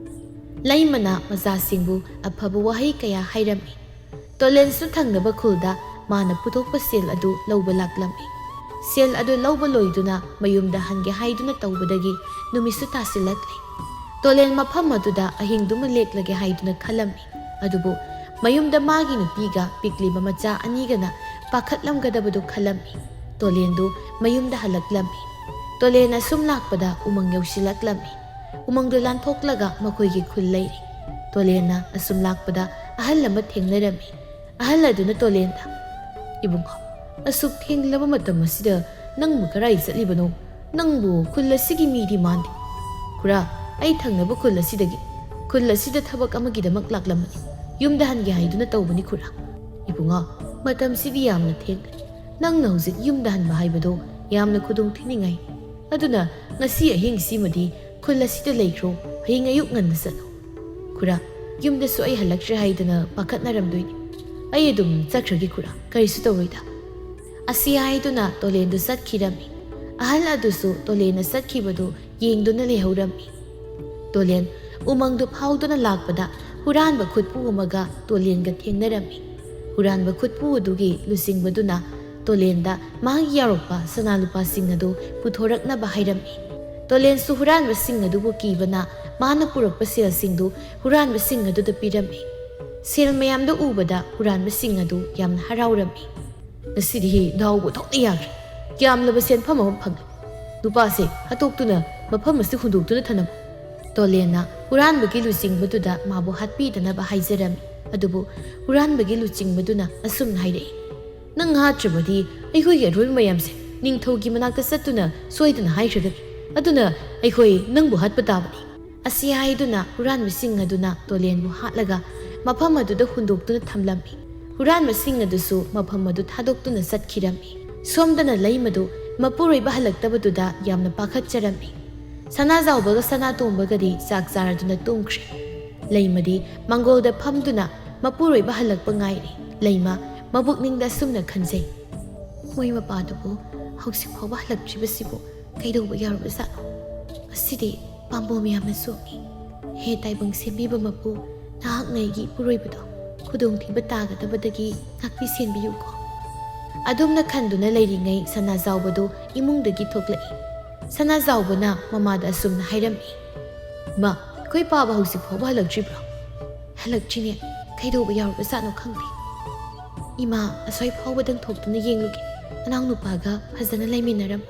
ꯂꯩꯃꯅ ꯃꯆꯥꯁꯤꯡꯕꯨ ꯑꯐꯕ ꯋꯥꯍꯩ ꯀꯌꯥ ꯍꯥꯏꯔꯝꯃꯤ꯫ ꯇꯣꯂꯦꯟꯁꯨ ꯊꯪꯅꯕ ꯈꯨꯜꯗ ꯃꯥꯅ ꯄꯨꯊꯣꯛꯄ ꯁꯦꯜ ꯑꯗꯨ ꯂꯧꯕ ꯂꯥꯛꯂꯝꯃꯤ꯫ ꯁꯦꯜ ꯑꯗꯨ ꯂꯧꯕ ꯂꯣꯏꯗꯨꯅ ꯃꯌꯨꯝꯗ ꯍꯟꯒꯦ ꯍꯥꯏꯗꯨꯅ ꯇꯧꯕꯗꯒꯤ ꯅꯨꯃꯤꯠꯁꯨ ꯇꯥꯁꯤꯜꯂꯛꯂꯦ꯫ ꯇꯣꯂꯦꯟ ꯃꯐꯝ ꯑꯗꯨꯗ ꯑꯍꯤꯡꯗꯨꯃ ꯂꯦꯛꯂꯒꯦ ꯍꯥꯏꯗꯨꯅ ꯈꯜꯂꯝꯃꯤ꯫ ꯑꯗꯨꯕꯨ ꯃꯌꯨꯝꯗ ꯃꯥꯒꯤ ꯅꯨꯄꯤꯒ ꯄꯤꯛꯂꯤꯕ ꯃꯆꯥ ꯑꯅꯤꯒꯅ ꯄꯥꯈꯠꯂꯝꯒꯗꯕꯗꯨ ꯈꯜꯂꯝꯃꯤ꯫ ꯇꯣꯂꯦꯟꯗꯨ ꯃꯌꯨꯝꯗ ꯍꯜꯂꯛꯂꯝꯃꯤ꯫ ꯇꯣꯂꯦꯟ ꯑꯁꯨꯝ ꯂꯥꯛꯄꯗ ꯎꯃꯪ ꯌꯧꯁꯤꯜꯂꯛꯂꯝꯃꯤ꯫ ꯎꯃꯪꯗꯨ ꯂꯥꯟꯊꯣꯛꯂꯒ ꯃꯈꯣꯏꯒꯤ ꯈꯨꯜ ꯂꯩꯔꯦ꯫ ꯇꯣꯂꯦꯟꯅ ꯑꯁꯨꯝ ꯂꯥꯛꯄꯗ ꯑꯍꯜ ꯑꯃ ꯊꯦꯡꯅꯔꯝꯃꯤ꯫ ꯑꯍꯜ ꯑꯗꯨꯅ ꯇꯣꯂꯦꯟꯗ, "ꯏꯕꯨꯡꯉꯣ, "ꯑꯁꯨꯛ ꯊꯦꯡꯂꯕ ꯃꯇꯝ ꯑꯁꯤꯗ ꯅꯪꯕꯨ ꯀꯔꯥꯏ ꯆꯠꯂꯤꯕꯅꯣ? ꯅꯪꯕꯨ ꯈꯨꯜ ꯑꯁꯤꯒꯤ ꯃꯤꯗꯤ ꯃꯥꯟꯗꯦ꯫ ꯈꯨꯔꯥ, ꯑꯩ ꯊꯪꯅꯕ ꯈꯨꯜ ꯑꯁꯤꯗꯒꯤ, ꯈꯨꯜ ꯑꯁꯤꯗ ꯊꯕꯛ ꯑꯃꯒꯤꯗꯃꯛ ꯂꯥꯛꯂꯝꯕꯅꯤ꯫ ꯌꯨꯝꯗ ꯍꯟꯒꯦ ꯍꯥꯏꯗꯨꯅ ꯇꯧꯕꯅꯤ ꯈꯨꯔꯥ꯫" "ꯏꯕꯨꯡꯉꯣ, ꯃꯇꯝꯁꯤꯗꯤ ꯌꯥꯝꯅ ꯊꯦꯡꯂꯦ꯫ ꯅꯪꯅ ꯍꯧꯖꯤꯛ ꯌꯨꯝꯗ ꯍꯟꯕ ꯍꯥꯏꯕꯗꯣ ꯌꯥꯝꯅ ꯈꯨꯗꯣꯡ ꯊꯤꯅꯤꯡꯉꯥꯏ꯫ ꯑꯗꯨꯅ ꯉꯁꯤ ꯑꯍꯤꯡꯁꯤꯃꯗꯤ ꯈꯨꯜ ꯑꯁꯤꯗ ꯂꯩꯈ꯭ꯔꯣ, ꯍꯌꯦꯡ ꯑꯌꯨꯛ ꯉꯟꯅ ꯆꯠꯂꯣ꯫" "ꯈꯨꯔꯥ, ꯌꯨꯝꯗꯁꯨ ꯑꯩ ꯍꯜꯂꯛꯇ꯭ꯔꯦ ꯍꯥꯏꯗꯅ ꯄꯥꯈꯠꯅꯔꯝꯗꯣꯏꯅꯤ꯫ ꯑꯩ ꯑꯗꯨꯝ ꯆꯠꯈ꯭ꯔꯒꯦ ꯈꯨꯔꯥ, ꯀꯔꯤꯁꯨ ꯇꯧꯔꯣꯏꯗ꯫" ꯑꯁꯤ ꯍꯥꯏꯗꯨꯅ ꯇꯣꯂꯦꯟꯗꯨ ꯆꯠꯈꯤꯔꯝꯃꯤ꯫ ꯑꯍꯜ ꯑꯗꯨꯁꯨ ꯇꯣꯂꯦꯟꯅ ꯆꯠꯈꯤꯕꯗꯨ ꯌꯦꯡꯗꯨꯅ ꯂꯩꯍꯧꯔꯝꯃꯤ꯫ ꯇꯣꯂꯦꯟ ꯎꯃꯪꯗꯨ ꯐꯥꯎꯗꯨꯅ ꯂꯥꯛꯄꯗ ꯍꯨꯔꯥꯟꯕ ꯈꯨꯠꯄꯨ ꯑꯃꯒ ꯇꯣꯂꯦꯟꯒ ꯊꯦꯡꯅꯔꯝꯃꯤ꯫ ꯍꯨꯔꯥꯟꯕ ꯈꯨꯠꯄꯨ ꯑꯗꯨꯒꯤ ꯂꯨꯆꯤꯡꯕꯗꯨꯅ ꯇꯣꯂꯦꯟꯗ ꯃꯥꯒꯤ ꯌꯥꯎꯔꯛꯄ ꯁꯅꯥ ꯂꯨꯄꯥꯁꯤꯡ ꯑꯗꯨ ꯄꯨꯊꯣꯔꯛꯅꯕ ꯍꯥꯏꯔꯝꯃꯤ꯫ ꯇꯣꯂꯦꯟꯁꯨ ꯍꯨꯔꯥꯟꯕꯁꯤꯡ ꯑꯗꯨꯕꯨ ꯀꯤꯕꯅ ꯃꯥꯅ ꯄꯨꯔꯛꯄ ꯁꯦꯜꯁꯤꯡꯗꯨ ꯍꯨꯔꯥꯟꯕꯁꯤꯡ ꯑꯗꯨꯗ ꯄꯤꯔꯝꯃꯤ꯫ ꯁꯦꯜ ꯃꯌꯥꯝꯗꯨ ꯎꯕꯗ ꯍꯨꯔꯥꯟꯕꯁꯤꯡ ꯑꯗꯨ ꯌꯥꯝꯅ ꯍꯔꯥꯎꯔꯝꯃꯤ꯫ "ꯉꯁꯤꯗꯤ ꯗꯥꯎꯕꯨ ꯊꯣꯛꯅ ꯌꯥꯈ꯭ꯔꯦ꯫ ꯌꯥꯝꯂꯕ ꯁꯦꯟꯐꯝ ꯑꯃ ꯐꯪꯂꯦ꯫ ꯅꯨꯄꯥꯁꯦ ꯍꯥꯠꯇꯣꯛꯇꯨꯅ ꯃꯐꯝ ꯑꯁꯤ ꯍꯨꯟꯗꯣꯛꯇꯨꯅ ꯊꯅꯝꯃꯨ꯫" ꯇꯣꯂꯦꯟꯅ ꯍꯨꯔꯥꯟꯕꯒꯤ ꯂꯨꯆꯤꯡꯕꯗꯨꯗ ꯃꯥꯕꯨ ꯍꯥꯠꯄꯤꯗꯅꯕ ꯍꯥꯏꯖꯔꯝꯃꯤ꯫ ꯑꯗꯨꯕꯨ ꯍꯨꯔꯥꯟꯕꯒꯤ ꯂꯨꯆꯤꯡꯕꯗꯨꯅ ꯑꯁꯨꯝꯅ ꯍꯥꯏꯔꯛꯏ, "ꯅꯪ ꯍꯥꯠꯇ꯭ꯔꯕꯗꯤ ꯑꯩꯈꯣꯏꯒꯤ ꯑꯔꯣꯏꯕ ꯃꯌꯥꯝꯁꯦ ꯅꯤꯡꯊꯧꯒꯤ ꯃꯅꯥꯛꯇ ꯆꯠꯇꯨꯅ ꯁꯣꯏꯗꯅ ꯍꯥꯏꯈ꯭ꯔꯒꯅꯤ꯫ ꯑꯗꯨꯅ ꯑꯩꯈꯣꯏ ꯅꯪꯕꯨ ꯍꯥꯠꯄ ꯇꯥꯕꯅꯤ꯫" ꯑꯁꯤ ꯍꯥꯏꯗꯨꯅ ꯍꯨꯔꯥꯟꯕꯁꯤꯡ ꯑꯗꯨꯅ ꯇꯣꯂꯦꯟꯕꯨ ꯍꯥꯠꯂꯒ ꯃꯐꯝ ꯑꯗꯨꯗ ꯍꯨꯟꯗꯣꯛꯇꯨꯅ ꯊꯝꯂꯝꯃꯤ꯫ ꯍꯨꯔꯥꯟꯕꯁꯤꯡ ꯑꯗꯨꯁꯨ ꯃꯐꯝ ꯑꯗꯨ ꯊꯥꯗꯣꯛꯇꯨꯅ ꯆꯠꯈꯤꯔꯝꯃꯤ꯫ ꯁꯣꯝꯗꯅ ꯂꯩꯃꯗꯨ ꯃꯄꯨꯔꯣꯏꯕ ꯍꯜꯂꯛꯇꯕꯗꯨꯗ ꯌꯥꯝꯅ ꯄꯥꯈꯠꯆꯔꯝꯃꯤ꯫ ꯁꯅꯥꯖꯥꯎꯕꯒ ꯁꯅꯥꯇꯣꯝꯕꯒꯗꯤ ꯆꯥꯛ ꯆꯥꯔꯗꯨꯅ ꯇꯨꯝꯈ꯭ꯔꯦ꯫ ꯂꯩꯃꯗꯤ ꯃꯥꯡꯒꯣꯜꯗ ꯐꯝꯗꯨꯅ ꯃꯄꯨꯔꯣꯏꯕ ꯍꯜꯂꯛꯄ ꯉꯥꯏꯔꯤ꯫ ꯂꯩꯃ ꯃꯕꯨꯛꯅꯤꯡꯗ ꯑꯁꯨꯝꯅ ꯈꯟꯖꯩ, "ꯃꯣꯏ ꯃꯄꯥꯗꯨꯕꯨ ꯍꯧꯖꯤꯛ ꯐꯥꯎꯕ ꯍꯜꯂꯛꯇ꯭ꯔꯤꯕꯁꯤꯕꯨ ꯀꯩꯗꯧꯕ ꯌꯥꯎꯔꯕꯖꯥꯠꯅꯣ? ꯉꯁꯤꯗꯤ ꯄꯥꯝꯕꯣꯝ ꯌꯥꯝꯅ ꯆꯣꯡꯉꯤ꯫ ꯍꯦ ꯇꯥꯏꯕꯪ ꯁꯦꯝꯕꯤꯕ ꯃꯄꯨ, ꯅꯍꯥꯛꯅ ꯑꯩꯒꯤ ꯏꯄꯨꯔꯣꯏꯕꯗꯣ ꯈꯨꯗꯣꯡꯊꯤꯕ ꯇꯥꯒꯗꯕꯗꯒꯤ ꯉꯥꯛꯄꯤ ꯁꯦꯟꯕꯤꯌꯨꯀꯣ꯫" ꯑꯗꯨꯝꯅ ꯈꯟꯗꯨꯅ ꯂꯩꯔꯤꯉꯩ ꯁꯅꯥꯖꯥꯎꯕꯗꯨ ꯏꯃꯨꯡꯗꯒꯤ ꯊꯣꯛꯂꯛꯏ꯫ ꯁꯅꯥꯖꯥꯎꯕꯅ ꯃꯃꯥꯗ ꯑꯁꯨꯝꯅ ꯍꯥꯏꯔꯝꯃꯤ, "ꯏꯃꯥ, ꯑꯩꯈꯣꯏ ꯄꯥꯕ ꯍꯧꯖꯤꯛ ꯐꯥꯎꯕ ꯍꯜꯂꯛꯇ꯭ꯔꯤꯕ꯭ꯔꯣ?" "ꯍꯜꯂꯛꯇ꯭ꯔꯤꯅꯦ꯫ ꯀꯩꯗꯧꯕ ꯌꯥꯎꯔꯕꯖꯥꯠꯅꯣ ꯈꯪꯗꯦ꯫ ꯏꯃꯥ, ꯑꯁ꯭ꯋꯥꯏ ꯐꯥꯎꯕꯗꯪ ꯊꯣꯛꯇꯨꯅ ꯌꯦꯡꯂꯨꯒꯦ꯫ ꯅꯅꯥꯎ ꯅꯨꯄꯥꯒ ꯐꯖꯅ ꯂꯩꯃꯤꯟꯅꯔꯝꯃꯣ꯫"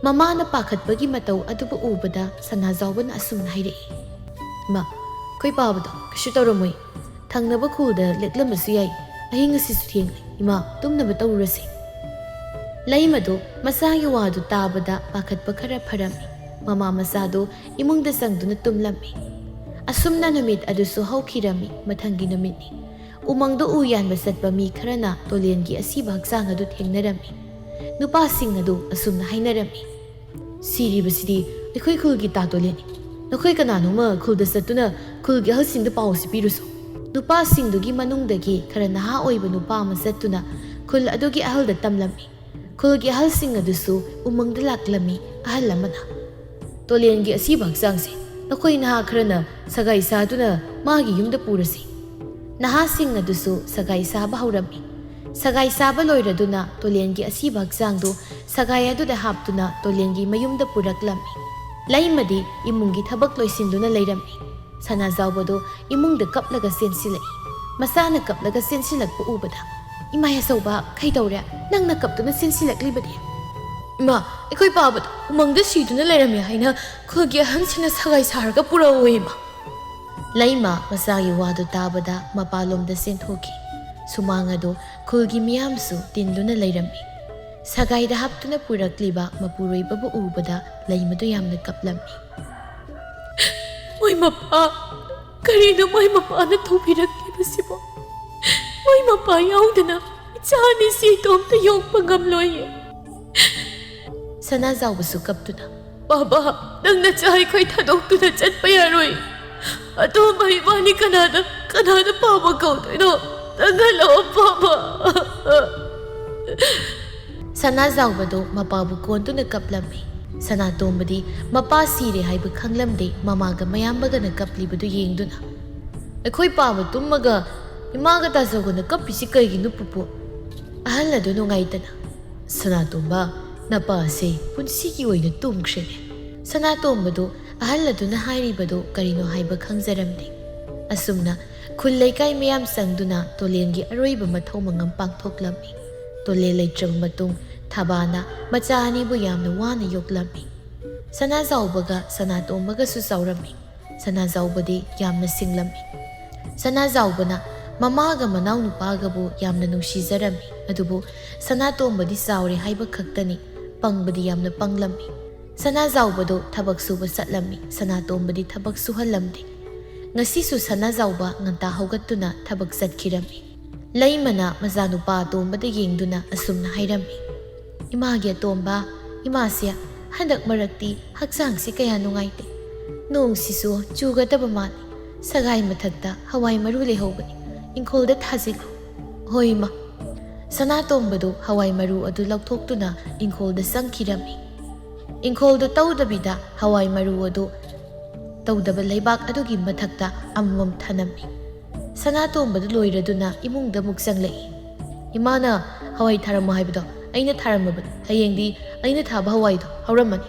ꯃꯃꯥꯅ ꯄꯥꯈꯠꯄꯒꯤ ꯃꯇꯧ ꯑꯗꯨꯕꯨ ꯎꯕꯗ ꯁꯅꯥꯖꯥꯎꯕꯅ ꯑꯁꯨꯝꯅ ꯍꯥꯏꯔꯛꯏ, "ꯏꯃꯥ, ꯑꯩꯈꯣꯏ ꯄꯥꯕꯗꯣ ꯀꯩꯁꯨ ꯇꯧꯔꯝꯃꯣꯏ꯫ ꯊꯪꯅꯕ ꯈꯨꯜꯗ ꯂꯦꯛꯂꯝꯕꯁꯨ ꯌꯥꯏ꯫ ꯑꯍꯤꯡ ꯑꯁꯤꯁꯨ ꯊꯦꯡꯂꯦ꯫ ꯏꯃꯥ, ꯇꯨꯝꯅꯕ ꯇꯧꯔꯨꯔꯁꯤ꯫" ꯂꯩꯃꯗꯨ ꯃꯆꯥꯒꯤ ꯋꯥꯗꯨ ꯇꯥꯕꯗ ꯄꯥꯈꯠꯄ ꯈꯔ ꯐꯔꯝꯃꯤ꯫ ꯃꯃꯥ ꯃꯆꯥꯗꯨ ꯏꯃꯨꯡꯗ ꯆꯪꯗꯨꯅ ꯇꯨꯝꯂꯝꯃꯤ꯫ ꯑꯁꯨꯝꯅ ꯅꯨꯃꯤꯠ ꯑꯗꯨꯁꯨ ꯍꯧꯈꯤꯔꯝꯃꯤ꯫ ꯃꯊꯪꯒꯤ ꯅꯨꯃꯤꯠꯅꯤ꯫ ꯎꯃꯪꯗ ꯎ ꯌꯥꯟꯕ ꯆꯠꯄ ꯃꯤ ꯈꯔꯅ ꯇꯣꯂꯦꯟꯒꯤ ꯑꯁꯤꯕ ꯍꯛꯆꯥꯡ ꯑꯗꯨ ꯊꯦꯡꯅꯔꯝꯃꯤ꯫ ꯅꯨꯄꯥꯁꯤꯡ ꯑꯗꯨ ꯑꯁꯨꯝꯅ ꯍꯥꯏꯅꯔꯝꯃꯤ: "ꯁꯤꯔꯤꯕꯁꯤꯗꯤ ꯑꯩꯈꯣꯏ ꯈꯨꯜꯒꯤ ꯇꯥ ꯇꯣꯂꯦꯟꯅꯤ꯫ ꯅꯈꯣꯏ ꯀꯅꯥꯅꯣꯃ ꯈꯨꯜꯗ ꯆꯠꯇꯨꯅ ꯈꯨꯜꯒꯤ ꯑꯍꯜꯁꯤꯡꯗ ꯄꯥꯎ ꯑꯁꯤ ꯄꯤꯔꯨꯁꯨ"꯫ ꯅꯨꯄꯥꯁꯤꯡꯗꯨꯒꯤ ꯃꯅꯨꯡꯗꯒꯤ ꯈꯔ ꯅꯍꯥ ꯑꯣꯏꯕ ꯅꯨꯄꯥ ꯑꯃ ꯆꯠꯇꯨꯅ ꯈꯨꯜ ꯑꯗꯨꯒꯤ ꯑꯍꯜꯗ ꯇꯝꯂꯝꯃꯤ꯫ ꯈꯨꯜꯒꯤ ꯑꯍꯜꯁꯤꯡ ꯑꯗꯨꯁꯨ ꯎꯃꯪꯗ ꯂꯥꯛꯂꯝꯃꯤ꯫ ꯑꯍꯜ ꯑꯃꯅ: "ꯇꯣꯂꯦꯟꯒꯤ ꯑꯁꯤꯕ ꯍꯛꯆꯥꯡꯁꯦ ꯅꯈꯣꯏ ꯅꯍꯥ ꯈꯔꯅ ꯁꯒꯥꯏ ꯁꯥꯗꯨꯅ ꯃꯥꯒꯤ ꯌꯨꯝꯗ ꯄꯨꯔꯁꯤ"꯫ ꯅꯍꯥꯁꯤꯡ ꯑꯗꯨꯁꯨ ꯁꯒꯥꯏ ꯁꯥꯕ ꯍꯧꯔꯝꯃꯤ꯫ ꯁꯒꯥꯏ ꯁꯥꯕ ꯂꯣꯏꯔꯗꯨꯅ ꯇꯣꯂꯦꯟꯒꯤ ꯑꯁꯤꯕ ꯍꯛꯆꯥꯡꯗꯨ ꯁꯒꯥꯏ ꯑꯗꯨꯗ ꯍꯥꯞꯇꯨꯅ ꯇꯣꯂꯦꯟꯒꯤ ꯃꯌꯨꯝꯗ ꯄꯨꯔꯛꯂꯝꯃꯤ꯫ ꯂꯩꯃꯗꯤ ꯏꯃꯨꯡꯒꯤ ꯊꯕꯛ ꯂꯣꯏꯁꯤꯟꯗꯨꯅ ꯂꯩꯔꯝꯃꯤ꯫ ꯁꯅꯥꯖꯥꯎꯕꯗꯨ ꯏꯃꯨꯡꯗ ꯀꯞꯂꯒ ꯆꯦꯟꯁꯤꯜꯂꯛꯏ꯫ ꯃꯆꯥꯅ ꯀꯞꯂꯒ ꯆꯦꯟꯁꯤꯜꯂꯛꯄ ꯎꯕꯗ, "ꯏꯃꯥ ꯑꯆꯧꯕ, ꯀꯩꯗꯧꯔꯦ? ꯅꯪꯅ ꯀꯞꯇꯨꯅ ꯆꯦꯟꯁꯤꯜꯂꯛꯂꯤꯕꯗꯤ?" "ꯏꯃꯥ, ꯑꯩꯈꯣꯏ ꯄꯥꯕꯗꯣ ꯎꯃꯪꯗ ꯁꯤꯗꯨꯅ ꯂꯩꯔꯝꯃꯦ ꯍꯥꯏꯅ ꯈꯨꯜꯒꯤ ꯑꯍꯟꯁꯤꯡꯅ ꯁꯒꯥꯏ ꯁꯥꯔꯒ ꯄꯨꯔꯛꯑꯣ, ꯏꯃꯥ"꯫ ꯂꯩꯃ ꯃꯆꯥꯒꯤ ꯋꯥꯗꯨ ꯇꯥꯕꯗ ꯃꯄꯥꯂꯣꯝꯗ ꯆꯦꯟꯊꯣꯛꯈꯤ꯫ ꯁꯨꯃꯥꯡ ꯑꯗꯨ ꯈꯨꯜꯒꯤ ꯃꯤꯌꯥꯝꯁꯨ ꯇꯤꯟꯗꯨꯅ ꯂꯩꯔꯝꯃꯤ꯫ ꯁꯒꯥꯏꯗ ꯍꯥꯞꯇꯨꯅ ꯄꯨꯔꯛꯂꯤꯕ ꯃꯄꯨꯔꯣꯏꯕꯕꯨ ꯎꯕꯗ ꯂꯩꯃꯗꯨ ꯌꯥꯝꯅ ꯀꯞꯂꯝꯃꯤ꯫ "ꯃꯣꯏ ꯃꯄꯥ, ꯀꯔꯤꯅꯣ ꯃꯣꯏ ꯃꯄꯥꯅ ꯇꯧꯕꯤꯔꯛꯂꯤꯕꯁꯤꯕꯣ? ꯃꯣꯏ ꯃꯄꯥ ꯌꯥꯎꯗꯅ ꯏꯆꯥ ꯑꯅꯤꯁꯤ ꯏꯇꯣꯝꯇ ꯌꯣꯛꯄ ꯉꯝꯂꯣꯏꯌꯦ"꯫ ꯁꯅꯥꯖꯥꯎꯕꯁꯨ ꯀꯞꯇꯨꯅ, "ꯄꯥꯕ, ꯅꯪ ꯅꯆꯥ ꯑꯩꯈꯣꯏ ꯊꯥꯗꯣꯛꯇꯨꯅ ꯆꯠꯄ ꯌꯥꯔꯣꯏ꯫ ꯑꯇꯣꯝꯕ ꯏꯕꯥꯅꯤ ꯀꯅꯥꯗ, ꯀꯅꯥꯗ ꯄꯥꯕ ꯀꯧꯗꯣꯏꯅꯣ? ꯅꯪ ꯍꯜꯂꯛꯑꯣ, ꯄꯥꯕ"꯫ ꯁꯅꯥꯖꯥꯎꯕꯗꯨ ꯃꯄꯥꯕꯨ ꯀꯣꯟꯗꯨꯅ ꯀꯞꯂꯝꯃꯤ꯫ ꯁꯅꯥꯇꯣꯝꯕꯗꯤ ꯃꯄꯥ ꯁꯤꯔꯦ ꯍꯥꯏꯕ ꯈꯪꯂꯝꯗꯦ꯫ ꯃꯃꯥꯒ ꯃꯌꯥꯝꯕꯒꯅ ꯀꯞꯂꯤꯕꯗꯨ ꯌꯦꯡꯗꯨꯅ, "ꯑꯩꯈꯣꯏ ꯄꯥꯕ ꯇꯨꯝꯃꯒ ꯏꯃꯥꯒ ꯇꯥꯖꯧꯒꯅ ꯀꯞꯄꯤꯁꯤ ꯀꯩꯒꯤꯅꯣ, ꯄꯨꯄꯨ?" ꯑꯍꯜ ꯑꯗꯨ ꯅꯨꯡꯉꯥꯏꯇꯅ, "ꯁꯅꯥꯇꯣꯝꯕ, ꯅꯄꯥꯁꯦ ꯄꯨꯟꯁꯤꯒꯤ ꯑꯣꯏꯅ ꯇꯨꯝꯈ꯭ꯔꯦꯅꯦ"꯫ ꯁꯅꯥꯇꯣꯝꯕꯗꯨ ꯑꯍꯜ ꯑꯗꯨꯅ ꯍꯥꯏꯔꯤꯕꯗꯨ ꯀꯔꯤꯅꯣ ꯍꯥꯏꯕ ꯈꯪꯖꯔꯝꯗꯦ꯫ ꯑꯁꯨꯝꯅ ꯈꯨꯜ ꯂꯩꯀꯥꯏ ꯃꯌꯥꯝ ꯆꯪꯗꯨꯅ ꯇꯣꯂꯦꯟꯒꯤ ꯑꯔꯣꯏꯕ ꯃꯊꯧ ꯃꯉꯝ ꯄꯥꯡꯊꯣꯛꯂꯝꯃꯤ꯫ ꯇꯣꯂꯦꯟ ꯂꯩꯇ꯭ꯔꯕ ꯃꯇꯨꯡ ꯊꯕꯥꯅ ꯃꯆꯥ ꯑꯅꯤꯕꯨ ꯌꯥꯝꯅ ꯋꯥꯅ ꯌꯣꯛꯂꯝꯃꯤ꯫ ꯁꯅꯥꯖꯥꯎꯕꯒ ꯁꯅꯥꯇꯣꯝꯕꯒꯁꯨ ꯆꯥꯎꯔꯝꯃꯤ꯫ ꯁꯅꯥꯖꯥꯎꯕꯗꯤ ꯌꯥꯝꯅ ꯁꯤꯡꯂꯝꯃꯤ꯫ ꯁꯅꯥꯖꯥꯎꯕꯅ ꯃꯃꯥꯒ ꯃꯅꯥꯎꯅꯨꯄꯥꯒꯕꯨ ꯌꯥꯝꯅ ꯅꯨꯡꯁꯤꯖꯔꯝꯃꯤ꯫ ꯑꯗꯨꯕꯨ ꯁꯅꯥꯇꯣꯝꯕꯗꯤ ꯆꯥꯎꯔꯦ ꯍꯥꯏꯕ ꯈꯛꯇꯅꯤ, ꯄꯪꯕꯗꯤ ꯌꯥꯝꯅ ꯄꯪꯂꯝꯃꯤ꯫ ꯁꯅꯥꯖꯥꯎꯕꯗꯨ ꯊꯕꯛ ꯁꯨꯕ ꯆꯠꯂꯝꯃꯤ, ꯁꯅꯥꯇꯣꯝꯕꯗꯤ ꯊꯕꯛ ꯁꯨꯍꯜꯂꯝꯗꯦ꯫ ꯉꯁꯤꯁꯨ ꯁꯅꯥꯖꯥꯎꯕ ꯉꯟꯇꯥ ꯍꯧꯒꯠꯇꯨꯅ ꯊꯕꯛ ꯆꯠꯈꯤꯔꯝꯃꯤ꯫ ꯂꯩꯃꯅ ꯃꯆꯥꯅꯨꯄꯥ ꯑꯇꯣꯝꯕꯗ ꯌꯦꯡꯗꯨꯅ ꯑꯁꯨꯝꯅ ꯍꯥꯏꯔꯝꯃꯤ, "ꯏꯃꯥꯒꯤ ꯑꯇꯣꯝꯕ, ꯏꯃꯥꯁꯦ ꯍꯟꯗꯛ ꯃꯔꯛꯇꯤ ꯍꯛꯆꯥꯡꯁꯤ ꯀꯌꯥ ꯅꯨꯡꯉꯥꯏꯇꯦ꯫ ꯅꯣꯡꯁꯤꯁꯨ ꯆꯨꯒꯗꯕ ꯃꯥꯜꯂꯤ꯫ ꯁꯒꯥꯏ ꯃꯊꯛꯇ ꯍꯋꯥꯏ ꯃꯔꯨ ꯂꯩꯍꯧꯕꯅꯤ, ꯏꯪꯈꯣꯜꯗ ꯊꯥꯖꯤꯜꯂꯨ꯫" "ꯍꯣꯏ, ꯏꯃꯥ꯫" ꯁꯅꯥꯇꯣꯝꯕꯗꯨ ꯍꯋꯥꯏ ꯃꯔꯨ ꯑꯗꯨ ꯂꯧꯊꯣꯛꯇꯨꯅ ꯏꯪꯈꯣꯜꯗ ꯆꯪꯈꯤꯔꯝꯃꯤ꯫ ꯏꯪꯈꯣꯜꯗꯨ ꯇꯧꯗꯕꯤꯗ ꯍꯋꯥꯏ ꯃꯔꯨ ꯑꯗꯨ ꯇꯧꯗꯕ ꯂꯩꯕꯥꯛ ꯑꯗꯨꯒꯤ ꯃꯊꯛꯇ ꯑꯃꯃꯝ ꯊꯅꯝꯃꯤ꯫ ꯁꯅꯥꯇꯣꯝꯕꯗꯨ ꯂꯣꯏꯔꯗꯨꯅ ꯏꯃꯨꯡꯗ ꯑꯃꯨꯛ ꯆꯪꯂꯛꯏ꯫ "ꯏꯃꯥꯅ ꯍꯋꯥꯏ ꯊꯥꯔꯝꯃꯣ ꯍꯥꯏꯕꯗꯣ ꯑꯩꯅ ꯊꯥꯔꯝꯃꯕꯅꯤ꯫ ꯍꯌꯦꯡꯗꯤ ꯑꯩꯅ ꯊꯥꯕ ꯍꯋꯥꯏꯗꯣ ꯍꯧꯔꯝꯃꯅꯤ꯫"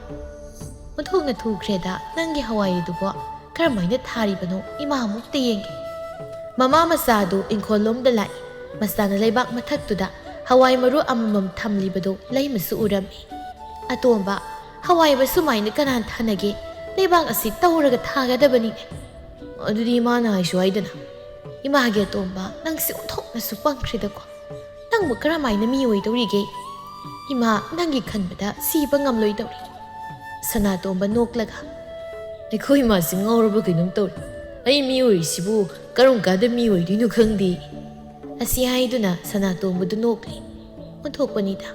"ꯑꯣꯟꯊꯣꯛꯅ ꯊꯨꯈ꯭ꯔꯦꯗ, ꯅꯪꯒꯤ ꯍꯋꯥꯏ ꯑꯗꯨꯕꯣ ꯀꯔꯝꯍꯥꯏꯅ ꯊꯥꯔꯤꯕꯅꯣ? ꯏꯃꯥ ꯑꯃꯨꯛꯇ ꯌꯦꯡꯒꯦ꯫" ꯃꯃꯥ ꯃꯆꯥꯗꯨ ꯏꯪꯈꯣꯜꯂꯣꯝꯗ ꯂꯥꯛꯏ꯫ ꯃꯆꯥꯅ ꯂꯩꯕꯥꯛ ꯃꯊꯛꯇꯨꯗ ꯍꯋꯥꯏ ꯃꯔꯨ ꯑꯃꯃꯝ ꯊꯝꯂꯤꯕꯗꯨ ꯂꯩꯃꯁꯨ ꯎꯔꯝꯃꯤ꯫ "ꯑꯇꯣꯝꯕ, ꯍꯋꯥꯏꯕ ꯁꯨꯃꯥꯏꯅ ꯀꯅꯥꯅ ꯊꯥꯅꯒꯦ? ꯂꯩꯕꯥꯛ ꯑꯁꯤ ꯇꯧꯔꯒ ꯊꯥꯒꯗꯕꯅꯤꯅꯦ꯫" "ꯑꯗꯨꯗꯤ ꯏꯃꯥꯅ ꯍꯥꯏꯁꯨ ꯍꯥꯏꯗꯅ꯫" "ꯏꯃꯥꯒꯤ ꯑꯇꯣꯝꯕ, ꯅꯪꯁꯤ ꯑꯣꯟꯊꯣꯛꯅꯁꯨ ꯄꯪꯈ꯭ꯔꯦꯗꯀꯣ꯫ ꯅꯪꯕꯨ ꯀꯔꯝꯍꯥꯏꯅ ꯃꯤ ꯑꯣꯏꯗꯧꯔꯤꯒꯦ? ꯏꯃꯥ, ꯅꯪꯒꯤ ꯈꯟꯕꯗ ꯁꯤꯕ ꯉꯝꯂꯣꯏꯗꯧꯔꯤ꯫" ꯁꯅꯥꯇꯣꯝꯕ ꯅꯣꯛꯂꯒ, "ꯑꯩꯈꯣꯏ ꯏꯃꯥꯁꯤ ꯉꯥꯎꯔꯕ ꯀꯩꯅꯣꯝ ꯇꯧꯔꯦ꯫ ꯑꯩ ꯃꯤ ꯑꯣꯏꯔꯤꯁꯤꯕꯨ ꯀꯔꯝ ꯀꯥꯟꯗ ꯃꯤ ꯑꯣꯏꯗꯣꯏꯅꯣ ꯈꯪꯗꯦ꯫" ꯑꯁꯤ ꯍꯥꯏꯗꯨꯅ ꯁꯅꯥꯇꯣꯝꯕꯗꯨ ꯅꯣꯛꯂꯤ꯫ "ꯑꯣꯟꯊꯣꯛꯄꯅꯤꯗ,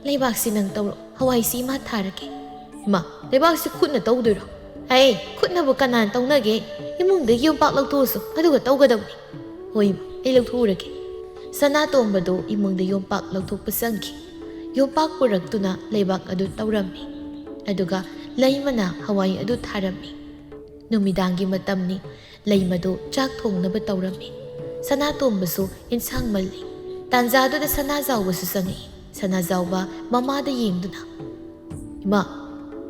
ꯂꯩꯕꯥꯛꯁꯤ ꯅꯪ ꯇꯧꯔꯣ, ꯍꯋꯥꯏꯁꯤ ꯏꯃꯥ ꯊꯥꯔꯒꯦ꯫" "ꯏꯃꯥ, ꯂꯩꯕꯥꯛꯁꯤ ꯈꯨꯠꯅ ꯇꯧꯗꯣꯏꯔꯣ?" "ꯑꯦ, ꯈꯨꯠꯅꯕꯨ ꯀꯅꯥꯅ ꯇꯧꯅꯒꯦ? ꯏꯃꯨꯡꯗꯒꯤ ꯌꯣꯝꯄꯥꯛ ꯂꯧꯊꯣꯛꯎꯁꯨ, ꯑꯗꯨꯒ ꯇꯧꯒꯗꯕꯅꯤ꯫" "ꯍꯣꯏ ꯏꯃꯥ, ꯑꯩ ꯂꯧꯊꯣꯛꯎꯔꯒꯦ꯫" ꯁꯅꯥꯇꯣꯝꯕꯗꯨ ꯏꯃꯨꯡꯗ ꯌꯣꯝꯄꯥꯛ ꯂꯧꯊꯣꯛꯄ ꯆꯪꯈꯤ꯫ ꯌꯣꯝꯄꯥꯛ ꯄꯨꯔꯛꯇꯨꯅ ꯂꯩꯕꯥꯛ ꯑꯗꯨ ꯇꯧꯔꯝꯃꯤ꯫ ꯑꯗꯨꯒ ꯂꯩꯃꯅ ꯍꯋꯥꯏ ꯑꯗꯨ ꯊꯥꯔꯝꯃꯤ꯫ ꯅꯨꯃꯤꯗꯥꯡꯒꯤ ꯃꯇꯝꯅꯤ꯫ ꯂꯩꯃꯗꯨ ꯆꯥꯛ ꯊꯣꯡꯅꯕ ꯇꯧꯔꯝꯃꯤ꯫ ꯁꯅꯥꯇꯣꯝꯕꯁꯨ ꯏꯟꯁꯥꯡ ꯃꯜꯂꯤ꯫ ꯇꯥꯟꯖꯥꯗꯨꯗ ꯁꯅꯥꯖꯥꯎꯕꯁꯨ ꯆꯪꯉꯛꯏ꯫ ꯁꯅꯥꯖꯥꯎꯕ ꯃꯃꯥꯗ ꯌꯦꯡꯗꯨꯅ, "ꯏꯃꯥ,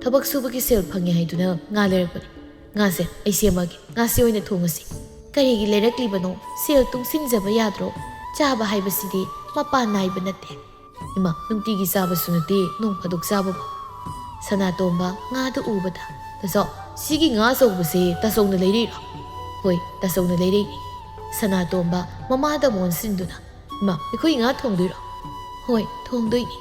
ꯊꯕꯛ ꯁꯨꯕꯒꯤ ꯁꯦꯜ ꯐꯪꯉꯦ ꯍꯥꯏꯗꯨꯅ ꯉꯥ ꯂꯩꯔꯛꯄꯅꯤ꯫ ꯉꯥꯁꯦ ꯑꯩ ꯁꯦꯝꯃꯒꯦ꯫ ꯉꯥꯁꯤ ꯑꯣꯏꯅ ꯊꯣꯡꯉꯁꯤ꯫" "ꯀꯔꯤꯒꯤ ꯂꯩꯔꯛꯂꯤꯕꯅꯣ? ꯁꯦꯜ ꯇꯨꯡꯁꯤꯟꯖꯕ ꯌꯥꯗ꯭ꯔꯣ? ꯆꯥꯕ ꯍꯥꯏꯕꯁꯤꯗꯤ ꯃꯄꯥꯟ ꯅꯥꯏꯕ ꯅꯠꯇꯦ꯫" "ꯏꯃꯥ, ꯅꯨꯡꯇꯤꯒꯤ ꯆꯥꯕꯁꯨ ꯅꯠꯇꯦ, ꯅꯣꯡ ꯐꯥꯗꯣꯛ ꯆꯥꯕꯕꯨ꯫" ꯁꯅꯥꯇꯣꯝꯕ ꯉꯥꯗꯨ ꯎꯕꯗ, "ꯇꯥꯆꯧ, ꯁꯤꯒꯤ ꯉꯥ ꯑꯆꯧꯕꯁꯦ ꯇꯥꯆꯧꯅ ꯂꯩꯔꯛꯏꯔꯣ?" "ꯍꯣꯏ, ꯇꯥꯆꯧꯅ ꯂꯩꯔꯛꯏꯅꯤ꯫" ꯁꯅꯥꯇꯣꯝꯕ ꯃꯃꯥꯗ ꯑꯣꯟꯁꯤꯟꯗꯨꯅ, "ꯏꯃꯥ, ꯑꯩꯈꯣꯏ ꯉꯥ ꯊꯣꯡꯗꯣꯏꯔꯣ?" "ꯍꯣꯏ, ꯊꯣꯡꯗꯣꯏꯅꯤ꯫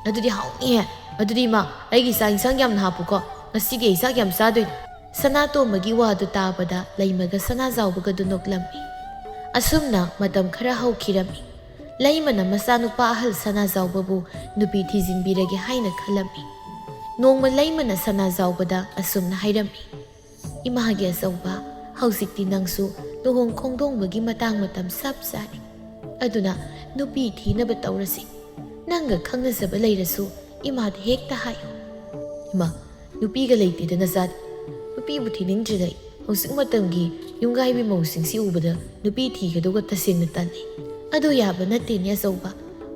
ꯑꯗꯨꯗꯤ ꯍꯥꯎꯅꯤꯍꯦ꯫ ꯑꯗꯨꯗꯤ ꯏꯃꯥ, ꯑꯩꯒꯤ ꯆꯥꯛ ꯏꯟꯁꯥꯡ ꯌꯥꯝꯅ ꯍꯥꯞꯄꯨꯀꯣ꯫ ꯉꯁꯤꯗꯤ ꯑꯩ ꯆꯥꯛ ꯌꯥꯝ ꯆꯥꯗꯣꯏꯅꯤ꯫" ꯁꯅꯥꯇꯣꯝꯕꯒꯤ ꯋꯥꯗꯨ ꯇꯥꯕꯗ ꯂꯩꯃꯒ ꯁꯅꯥꯖꯥꯎꯕꯒꯗꯨ ꯅꯣꯛꯂꯝꯃꯤ꯫ ꯑꯁꯨꯝꯅ ꯃꯇꯝ ꯈꯔ ꯍꯧꯈꯤꯔꯝꯃꯤ꯫ ꯂꯩꯃꯅ ꯃꯆꯥꯅꯨꯄꯥ ꯑꯍꯜ ꯁꯅꯥꯖꯥꯎꯕꯕꯨ ꯅꯨꯄꯤ ꯊꯤꯖꯤꯟꯕꯤꯔꯒꯦ ꯍꯥꯏꯅ ꯈꯜꯂꯝꯃꯤ꯫ ꯅꯣꯡꯃ ꯂꯩꯃꯅ ꯁꯅꯥꯖꯥꯎꯕꯗ ꯑꯁꯨꯝꯅ ꯍꯥꯏꯔꯝꯃꯤ, "ꯏꯃꯥꯒꯤ ꯑꯆꯧꯕ, ꯍꯧꯖꯤꯛꯇꯤ ꯅꯪꯁꯨ ꯂꯨꯍꯣꯡ ꯈꯣꯡꯗꯣꯡꯕꯒꯤ ꯃꯇꯥꯡ ꯃꯇꯝ ꯆꯞ ꯆꯥꯔꯦ꯫ ꯑꯗꯨꯅ ꯅꯨꯄꯤ ꯊꯤꯅꯕ ꯇꯧꯔꯁꯤ꯫ ꯅꯪꯒ ꯈꯪꯅꯖꯕ ꯂꯩꯔꯁꯨ ꯏꯃꯥꯗ ꯍꯦꯛꯇ ꯍꯥꯏꯌꯨ꯫" "ꯏꯃꯥ, ꯅꯨꯄꯤꯒ ꯂꯩꯇꯦꯗ ꯅꯆꯥꯗꯤ꯫ ꯅꯨꯄꯤꯕꯨ ꯊꯤꯅꯤꯡꯗ꯭ꯔꯤꯗ ꯑꯩ꯫ ꯍꯧꯖꯤꯛ ꯃꯇꯝꯒꯤ ꯌꯨꯝꯒꯥꯏꯕꯤ ꯃꯧꯁꯤꯡꯁꯤ ꯎꯕꯗ ꯅꯨꯄꯤ ꯊꯤꯒꯗꯧꯕ ꯇꯁꯦꯡꯅ ꯇꯜꯂꯤ꯫" "ꯑꯗꯨ ꯌꯥꯕ ꯅꯠꯇꯦꯅꯦ ꯑꯆꯧꯕ꯫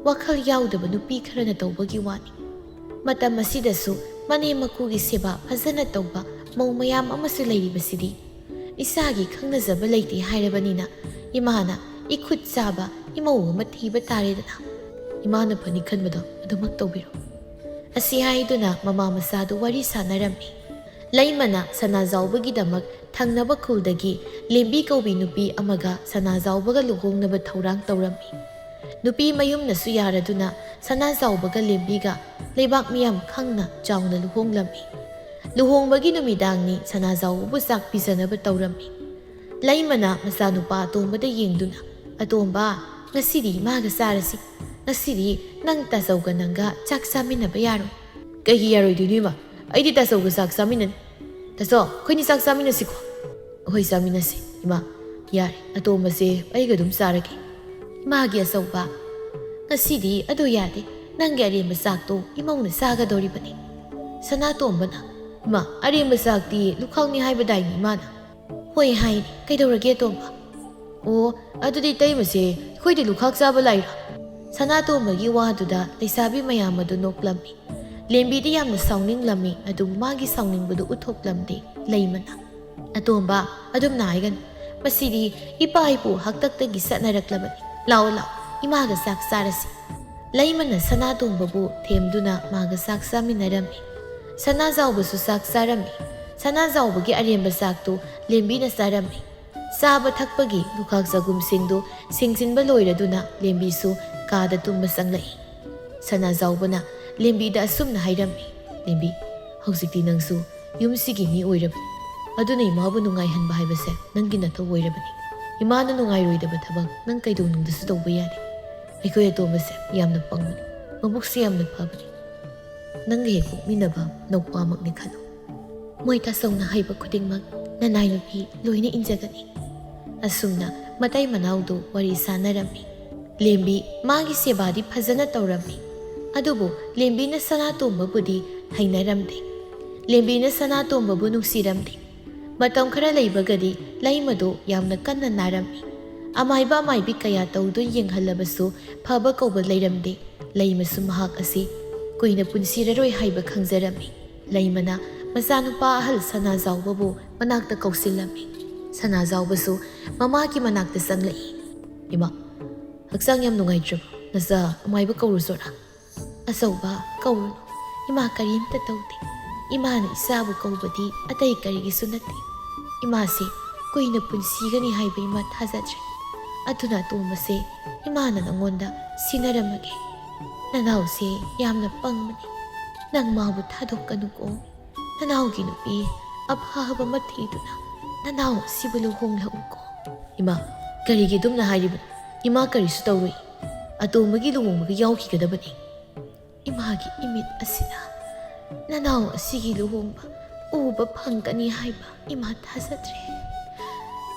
ꯋꯥꯈꯜ ꯌꯥꯎꯗꯕ ꯅꯨꯄꯤ ꯈꯔꯅ ꯇꯧꯕꯒꯤ ꯋꯥꯅꯤ꯫ ꯃꯇꯝ ꯑꯁꯤꯗꯁꯨ ꯃꯅꯦꯝ ꯃꯀꯨꯒꯤ ꯁꯦꯕꯥ ꯐꯖꯅ ꯇꯧꯕ ꯃꯧ ꯃꯌꯥꯝ ꯑꯃꯁꯨ ꯂꯩꯔꯤꯕꯁꯤꯗꯤ꯫ ꯏꯆꯥꯒꯤ ꯈꯪꯅꯖꯕ ꯂꯩꯇꯦ ꯍꯥꯏꯔꯕꯅꯤꯅ ꯏꯃꯥꯅ ꯏꯈꯨꯠ ꯆꯥꯕ ꯏꯃꯧ ꯑꯃ ꯊꯤꯕ ꯇꯥꯔꯦꯗꯅ꯫ ꯏꯃꯥꯅ ꯐꯅꯤ ꯈꯟꯕꯗꯣ ꯑꯗꯨꯃꯛ ꯇꯧꯕꯤꯔꯣ꯫" ꯑꯁꯤ ꯍꯥꯏꯗꯨꯅ ꯃꯃꯥ ꯃꯆꯥꯗꯨ ꯋꯥꯔꯤ ꯁꯥꯟꯅꯔꯝꯃꯤ꯫ ꯂꯩꯃꯅ ꯁꯅꯥꯖꯥꯎꯕꯒꯤꯗꯃꯛ ꯊꯪꯅꯕ ꯈꯨꯜꯗꯒꯤ ꯂꯦꯝꯕꯤ ꯀꯧꯕꯤ ꯅꯨꯄꯤ ꯑꯃꯒ ꯁꯅꯥꯖꯥꯎꯕꯒ ꯂꯨꯍꯣꯡꯅꯕ ꯊꯧꯔꯥꯡ ꯇꯧꯔꯝꯃꯤ꯫ ꯅꯨꯄꯤ ꯃꯌꯨꯝꯅꯁꯨ ꯌꯥꯔꯗꯨꯅ ꯁꯅꯥꯖꯥꯎꯕꯒ ꯂꯦꯝꯕꯤꯒ ꯂꯩꯕꯥꯛ ꯃꯤꯌꯥꯝ ꯈꯪꯅ ꯆꯥꯎꯅ ꯂꯨꯍꯣꯡꯂꯝꯃꯤ꯫ ꯂꯨꯍꯣꯡꯕꯒꯤ ꯅꯨꯃꯤꯗꯥꯡꯅꯤ ꯁꯅꯥꯖꯥꯎꯕꯕꯨ ꯆꯥꯛ ꯄꯤꯖꯅꯕ ꯇꯧꯔꯝꯃꯤ꯫ ꯂꯩꯃꯅ ꯃꯆꯥꯅꯨꯄꯥ ꯑꯇꯣꯝꯕꯗ ꯌꯦꯡꯗꯨꯅ, "ꯑꯇꯣꯝꯕ, ꯉꯁꯤꯗꯤ ꯏꯃꯥꯒ ꯆꯥꯔꯁꯤ꯫ ꯉꯁꯤꯗꯤ ꯅꯪ ꯇꯥꯆꯧꯒ ꯅꯪꯒ ꯆꯥꯛ ꯆꯥꯃꯤꯟꯅꯕ ꯌꯥꯔꯣꯏ꯫" "ꯀꯩꯒꯤ ꯌꯥꯔꯣꯏꯗꯣꯏꯅꯣ ꯏꯃꯥ? ꯑꯩꯗꯤ ꯇꯥꯆꯧꯒ ꯆꯥꯛ ꯆꯥꯃꯤꯟꯅꯅꯤ꯫ ꯇꯥꯆꯧ, ꯑꯩꯈꯣꯏꯅꯤ ꯆꯥꯛ ꯆꯥꯃꯤꯟꯅꯁꯤꯀꯣ꯫" "ꯍꯣꯏ, ꯆꯥꯃꯤꯟꯅꯁꯤ ꯏꯃꯥ꯫ ꯌꯥꯔꯦ, ꯑꯇꯣꯝꯕꯁꯦ ꯑꯩꯒ ꯑꯗꯨꯝ ꯆꯥꯔꯒꯦ꯫" "ꯏꯃꯥꯒꯤ ꯑꯆꯧꯕ, ꯉꯁꯤꯗꯤ ꯑꯗꯨ ꯌꯥꯗꯦ꯫ ꯅꯪꯒꯤ ꯑꯔꯦꯝꯕ ꯆꯥꯛꯇꯣ ꯏꯃꯧꯅ ꯆꯥꯒꯗꯧꯔꯤꯕꯅꯤ꯫" ꯁꯅꯥꯇꯣꯝꯕꯅ, "ꯏꯃꯥ, ꯑꯔꯦꯝꯕ ꯆꯥꯛꯇꯤ ꯂꯨꯈꯥꯛꯅꯤ ꯍꯥꯏꯕꯗꯥꯏꯅꯦ ꯏꯃꯥꯅ?" "ꯍꯣꯏ ꯍꯥꯏꯅꯤ, ꯀꯩꯗꯧꯔꯒꯦ ꯑꯇꯣꯝꯕ?" "ꯑꯣ, ꯑꯗꯨꯗꯤ ꯏꯇꯩꯃꯁꯦ ꯑꯩꯈꯣꯏꯗ ꯂꯨꯈꯥꯛ ꯆꯥꯕ ꯂꯥꯛꯏꯔꯣ?" ꯁꯅꯥꯇꯣꯝꯕꯒꯤ ꯋꯥꯗꯨꯗ ꯂꯩꯁꯥꯕꯤ ꯃꯌꯥꯝ ꯑꯗꯨ ꯅꯣꯛꯂꯝꯃꯤ꯫ ꯂꯦꯝꯕꯤꯗꯤ ꯌꯥꯝꯅ ꯁꯥꯎꯅꯤꯡꯂꯝꯃꯤ, ꯑꯗꯨꯕꯨ ꯃꯥꯒꯤ ꯁꯥꯎꯅꯤꯡꯕꯗꯨ ꯎꯠꯊꯣꯛꯂꯝꯗꯦ ꯂꯩꯃꯅ꯫ "ꯑꯇꯣꯝꯕ, ꯑꯗꯨꯝꯅ ꯍꯥꯏꯒꯅꯨ꯫ ꯃꯁꯤꯗꯤ ꯏꯄꯥ ꯏꯄꯨ ꯍꯥꯛꯇꯛꯇꯒꯤ ꯆꯠꯅꯔꯛꯂꯕꯅꯤ꯫ ꯂꯥꯛꯑꯣ, ꯂꯥꯛꯑꯣ, ꯏꯃꯥꯒ ꯆꯥꯛ ꯆꯥꯔꯁꯤ꯫" ꯂꯩꯃꯅ ꯁꯅꯥꯇꯣꯝꯕꯕꯨ ꯊꯦꯝꯗꯨꯅ ꯃꯥꯒ ꯆꯥꯛ ꯆꯥꯃꯤꯟꯅꯔꯝꯃꯤ꯫ ꯁꯅꯥꯖꯥꯎꯕꯁꯨ ꯆꯥꯛ ꯆꯥꯔꯝꯃꯤ꯫ ꯁꯅꯥꯖꯥꯎꯕꯒꯤ ꯑꯔꯦꯝꯕ ꯆꯥꯛꯇꯨ ꯂꯦꯝꯕꯤꯅ ꯆꯥꯔꯝꯃꯤ꯫ ꯆꯥꯕ ꯊꯛꯄꯒꯤ ꯂꯨꯈꯥꯛ ꯆꯒꯨꯝꯁꯤꯡꯗꯨ ꯁꯦꯡꯖꯤꯟꯕ ꯂꯣꯏꯔꯗꯨꯅ ꯂꯦꯝꯕꯤꯁꯨ ꯀꯥꯗ ꯇꯨꯝꯕ ꯆꯪꯂꯛꯏ꯫ ꯁꯅꯥꯖꯥꯎꯕꯅ ꯂꯦꯝꯕꯤꯗ ꯑꯁꯨꯝꯅ ꯍꯥꯏꯔꯝꯃꯤ, "ꯂꯦꯝꯕꯤ, ꯍꯧꯖꯤꯛꯇꯤ ꯅꯪꯁꯨ ꯌꯨꯝꯁꯤꯒꯤ ꯃꯤ ꯑꯣꯏꯔꯕꯅꯤ꯫ ꯑꯗꯨꯅ ꯏꯃꯥꯕꯨ ꯅꯨꯡꯉꯥꯏꯍꯟꯕ ꯍꯥꯏꯕꯁꯦ ꯅꯪꯒꯤ ꯅꯊꯧ ꯑꯣꯏꯔꯕꯅꯤ꯫ ꯏꯃꯥꯅ ꯅꯨꯡꯉꯥꯏꯔꯣꯏꯗꯕ ꯊꯕꯛ ꯅꯪ ꯀꯩꯗꯧꯅꯨꯡꯗꯁꯨ ꯇꯧꯕ ꯌꯥꯗꯦ꯫ ꯑꯩꯈꯣꯏ ꯑꯇꯣꯝꯕꯁꯦ ꯌꯥꯝꯅ ꯄꯪꯕꯅꯤ, ꯃꯕꯨꯛꯁꯦ ꯌꯥꯝꯅ ꯐꯕꯅꯤ꯫ ꯅꯪꯒ ꯍꯦꯛ ꯄꯣꯛꯃꯤꯟꯅꯕ ꯅꯧꯄꯥꯃꯛꯅꯤ ꯈꯜꯂꯨ꯫ ꯃꯣꯏ ꯇꯥꯆꯧꯅ ꯍꯥꯏꯕ ꯈꯨꯗꯤꯡꯃꯛ ꯅꯅꯥꯏ ꯅꯨꯄꯤ ꯂꯣꯏꯅ ꯏꯟꯖꯒꯅꯤ꯫" ꯑꯁꯨꯝꯅ ꯃꯇꯩ ꯃꯅꯥꯎꯗꯨ ꯋꯥꯔꯤ ꯁꯥꯟꯅꯔꯝꯃꯤ꯫ ꯂꯦꯝꯕꯤ ꯃꯥꯒꯤ ꯁꯦꯕꯥꯗꯤ ꯐꯖꯅ ꯇꯧꯔꯝꯃꯤ, ꯑꯗꯨꯕꯨ ꯂꯦꯝꯕꯤꯅ ꯁꯅꯥꯇꯣꯝꯕꯕꯨꯗꯤ ꯍꯩꯅꯔꯝꯗꯦ꯫ ꯂꯦꯝꯕꯤꯅ ꯁꯅꯥꯇꯣꯝꯕꯕꯨ ꯅꯨꯡꯁꯤꯔꯝꯗꯦ꯫ ꯃꯇꯝ ꯈꯔ ꯂꯩꯕꯒꯗꯤ ꯂꯩꯃꯗꯨ ꯌꯥꯝꯅ ꯀꯟꯅ ꯅꯥꯔꯝꯃꯤ꯫ ꯑꯃꯥꯏꯕ ꯑꯃꯥꯏꯕꯤ ꯀꯌꯥ ꯇꯧꯗꯨꯅ ꯌꯦꯡꯍꯜꯂꯕꯁꯨ ꯐꯕ ꯀꯧꯕ ꯂꯩꯔꯝꯗꯦ꯫ ꯂꯩꯃꯁꯨ ꯃꯍꯥꯛ ꯑꯁꯤ ꯀꯨꯏꯅ ꯄꯨꯟꯁꯤꯔꯔꯣꯏ ꯍꯥꯏꯕ ꯈꯪꯖꯔꯝꯃꯤ꯫ ꯂꯩꯃꯅ ꯃꯆꯥꯅꯨꯄꯥ ꯑꯍꯜ ꯁꯅꯥꯖꯥꯎꯕꯕꯨ ꯃꯅꯥꯛꯇ ꯀꯧꯁꯤꯜꯂꯝꯃꯤ꯫ ꯁꯅꯥꯖꯥꯎꯕꯁꯨ ꯃꯃꯥꯒꯤ ꯃꯅꯥꯛꯇ ꯆꯪꯂꯛꯏ꯫ "ꯏꯃꯥ, ꯍꯛꯆꯥꯡ ꯌꯥꯝ ꯅꯨꯡꯉꯥꯏꯇ꯭ꯔꯕ? ꯅꯆꯥ ꯑꯃꯥꯏꯕ ꯀꯧꯔꯨꯆꯣꯔꯥ?" "ꯑꯆꯧꯕ, ꯀꯧꯔꯨꯅꯨ꯫ ꯏꯃꯥ ꯀꯔꯤꯝꯇ ꯇꯧꯗꯦ꯫ ꯏꯃꯥꯅ ꯏꯆꯥꯕꯨ ꯀꯧꯕꯗꯤ ꯑꯇꯩ ꯀꯔꯤꯒꯤꯁꯨ ꯅꯠꯇꯦ꯫ ꯏꯃꯥꯁꯦ ꯀꯨꯏꯅ ꯄꯨꯟꯁꯤꯒꯅꯤ ꯍꯥꯏꯕ ꯏꯃꯥ ꯊꯥꯖꯗ꯭ꯔꯦ꯫ ꯑꯗꯨꯅ ꯑꯇꯣꯝꯕꯁꯦ ꯏꯃꯥꯅ ꯅꯪꯉꯣꯟꯗ ꯁꯤꯟꯅꯔꯝꯃꯒꯦ꯫ ꯅꯅꯥꯎꯁꯦ ꯌꯥꯝꯅ ꯄꯪꯕꯅꯤ꯫ ꯅꯪ ꯃꯥꯕꯨ ꯊꯥꯗꯣꯛꯀꯅꯨꯀꯣ꯫ ꯅꯅꯥꯎꯒꯤ ꯅꯨꯄꯤ ꯑꯐꯕ ꯑꯃ ꯊꯤꯗꯨꯅ ꯅꯅꯥꯎ ꯑꯁꯤꯕꯨ ꯂꯨꯍꯣꯡꯂꯛꯎꯀꯣ꯫" "ꯏꯃꯥ, ꯀꯔꯤꯒꯤ ꯑꯗꯨꯝꯅ ꯍꯥꯏꯔꯤꯕꯅꯣ? ꯏꯃꯥ ꯀꯔꯤꯁꯨ ꯇꯧꯔꯣꯏ꯫ ꯑꯇꯣꯝꯕꯒꯤ ꯂꯨꯍꯣꯡꯕꯒ ꯌꯥꯎꯈꯤꯒꯗꯕꯅꯤ꯫" "ꯏꯃꯥꯒꯤ ꯏꯃꯤꯠ ꯑꯁꯤꯅ ꯅꯅꯥꯎ ꯑꯁꯤꯒꯤ ꯂꯨꯍꯣꯡꯕ ꯎꯕ ꯐꯪꯒꯅꯤ ꯍꯥꯏꯕ ꯏꯃꯥ ꯊꯥꯖꯗ꯭ꯔꯦ꯫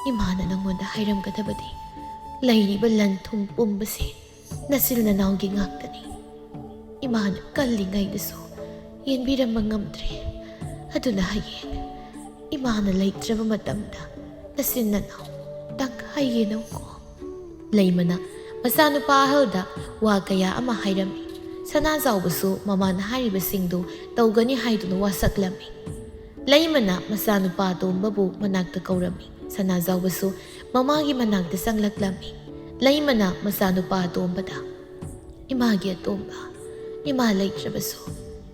ꯏꯃꯥꯅ ꯅꯪꯉꯣꯟꯗ ꯍꯥꯏꯔꯝꯒꯗꯕꯗꯤ ꯂꯩꯔꯤꯕ ꯂꯟ ꯊꯨꯝ ꯄꯨꯝꯕꯁꯦ ꯅꯆꯤꯜ ꯅꯅꯥꯎꯒꯤ ꯉꯥꯛꯇꯅꯤ꯫ ꯏꯃꯥꯅ ꯀꯜꯂꯤꯉꯩꯗꯁꯨ ꯌꯦꯟꯕꯤꯔꯝꯕ ꯉꯝꯗ꯭ꯔꯦ꯫ ꯑꯗꯨꯅ ꯍꯌꯦꯡ ꯏꯃꯥꯅ ꯂꯩꯇ꯭ꯔꯕ ꯃꯇꯝꯗ ꯅꯆꯤꯟ ꯅꯅꯥꯎ ꯇꯪꯈꯥꯏ ꯌꯦꯟꯅꯧꯀꯣ꯫" ꯂꯩꯃꯅ ꯃꯆꯥꯅꯨꯄꯥ ꯑꯍꯜꯗ ꯋꯥ ꯀꯌꯥ ꯑꯃ ꯍꯥꯏꯔꯝꯃꯤ꯫ ꯁꯅꯥꯖꯥꯎꯕꯁꯨ ꯃꯃꯥꯅ ꯍꯥꯏꯔꯤꯕꯁꯤꯡꯗꯨ ꯇꯧꯒꯅꯤ ꯍꯥꯏꯗꯨꯅ ꯋꯥꯁꯛꯂꯝꯃꯤ꯫ ꯂꯩꯃꯅ ꯃꯆꯥꯅꯨꯄꯥ ꯑꯇꯣꯝꯕꯕꯨ ꯃꯅꯥꯛꯇ ꯀꯧꯔꯝꯃꯤ꯫ ꯁꯅꯥꯖꯥꯎꯕꯁꯨ ꯃꯃꯥꯒꯤ ꯃꯅꯥꯛꯇ ꯆꯪꯂꯛꯂꯝꯃꯤ꯫ ꯂꯩꯃꯅ ꯃꯆꯥꯅꯨꯄꯥ ꯑꯇꯣꯝꯕꯗ, "ꯏꯃꯥꯒꯤ ꯑꯇꯣꯝꯕ, ꯏꯃꯥ ꯂꯩꯇ꯭ꯔꯕꯁꯨ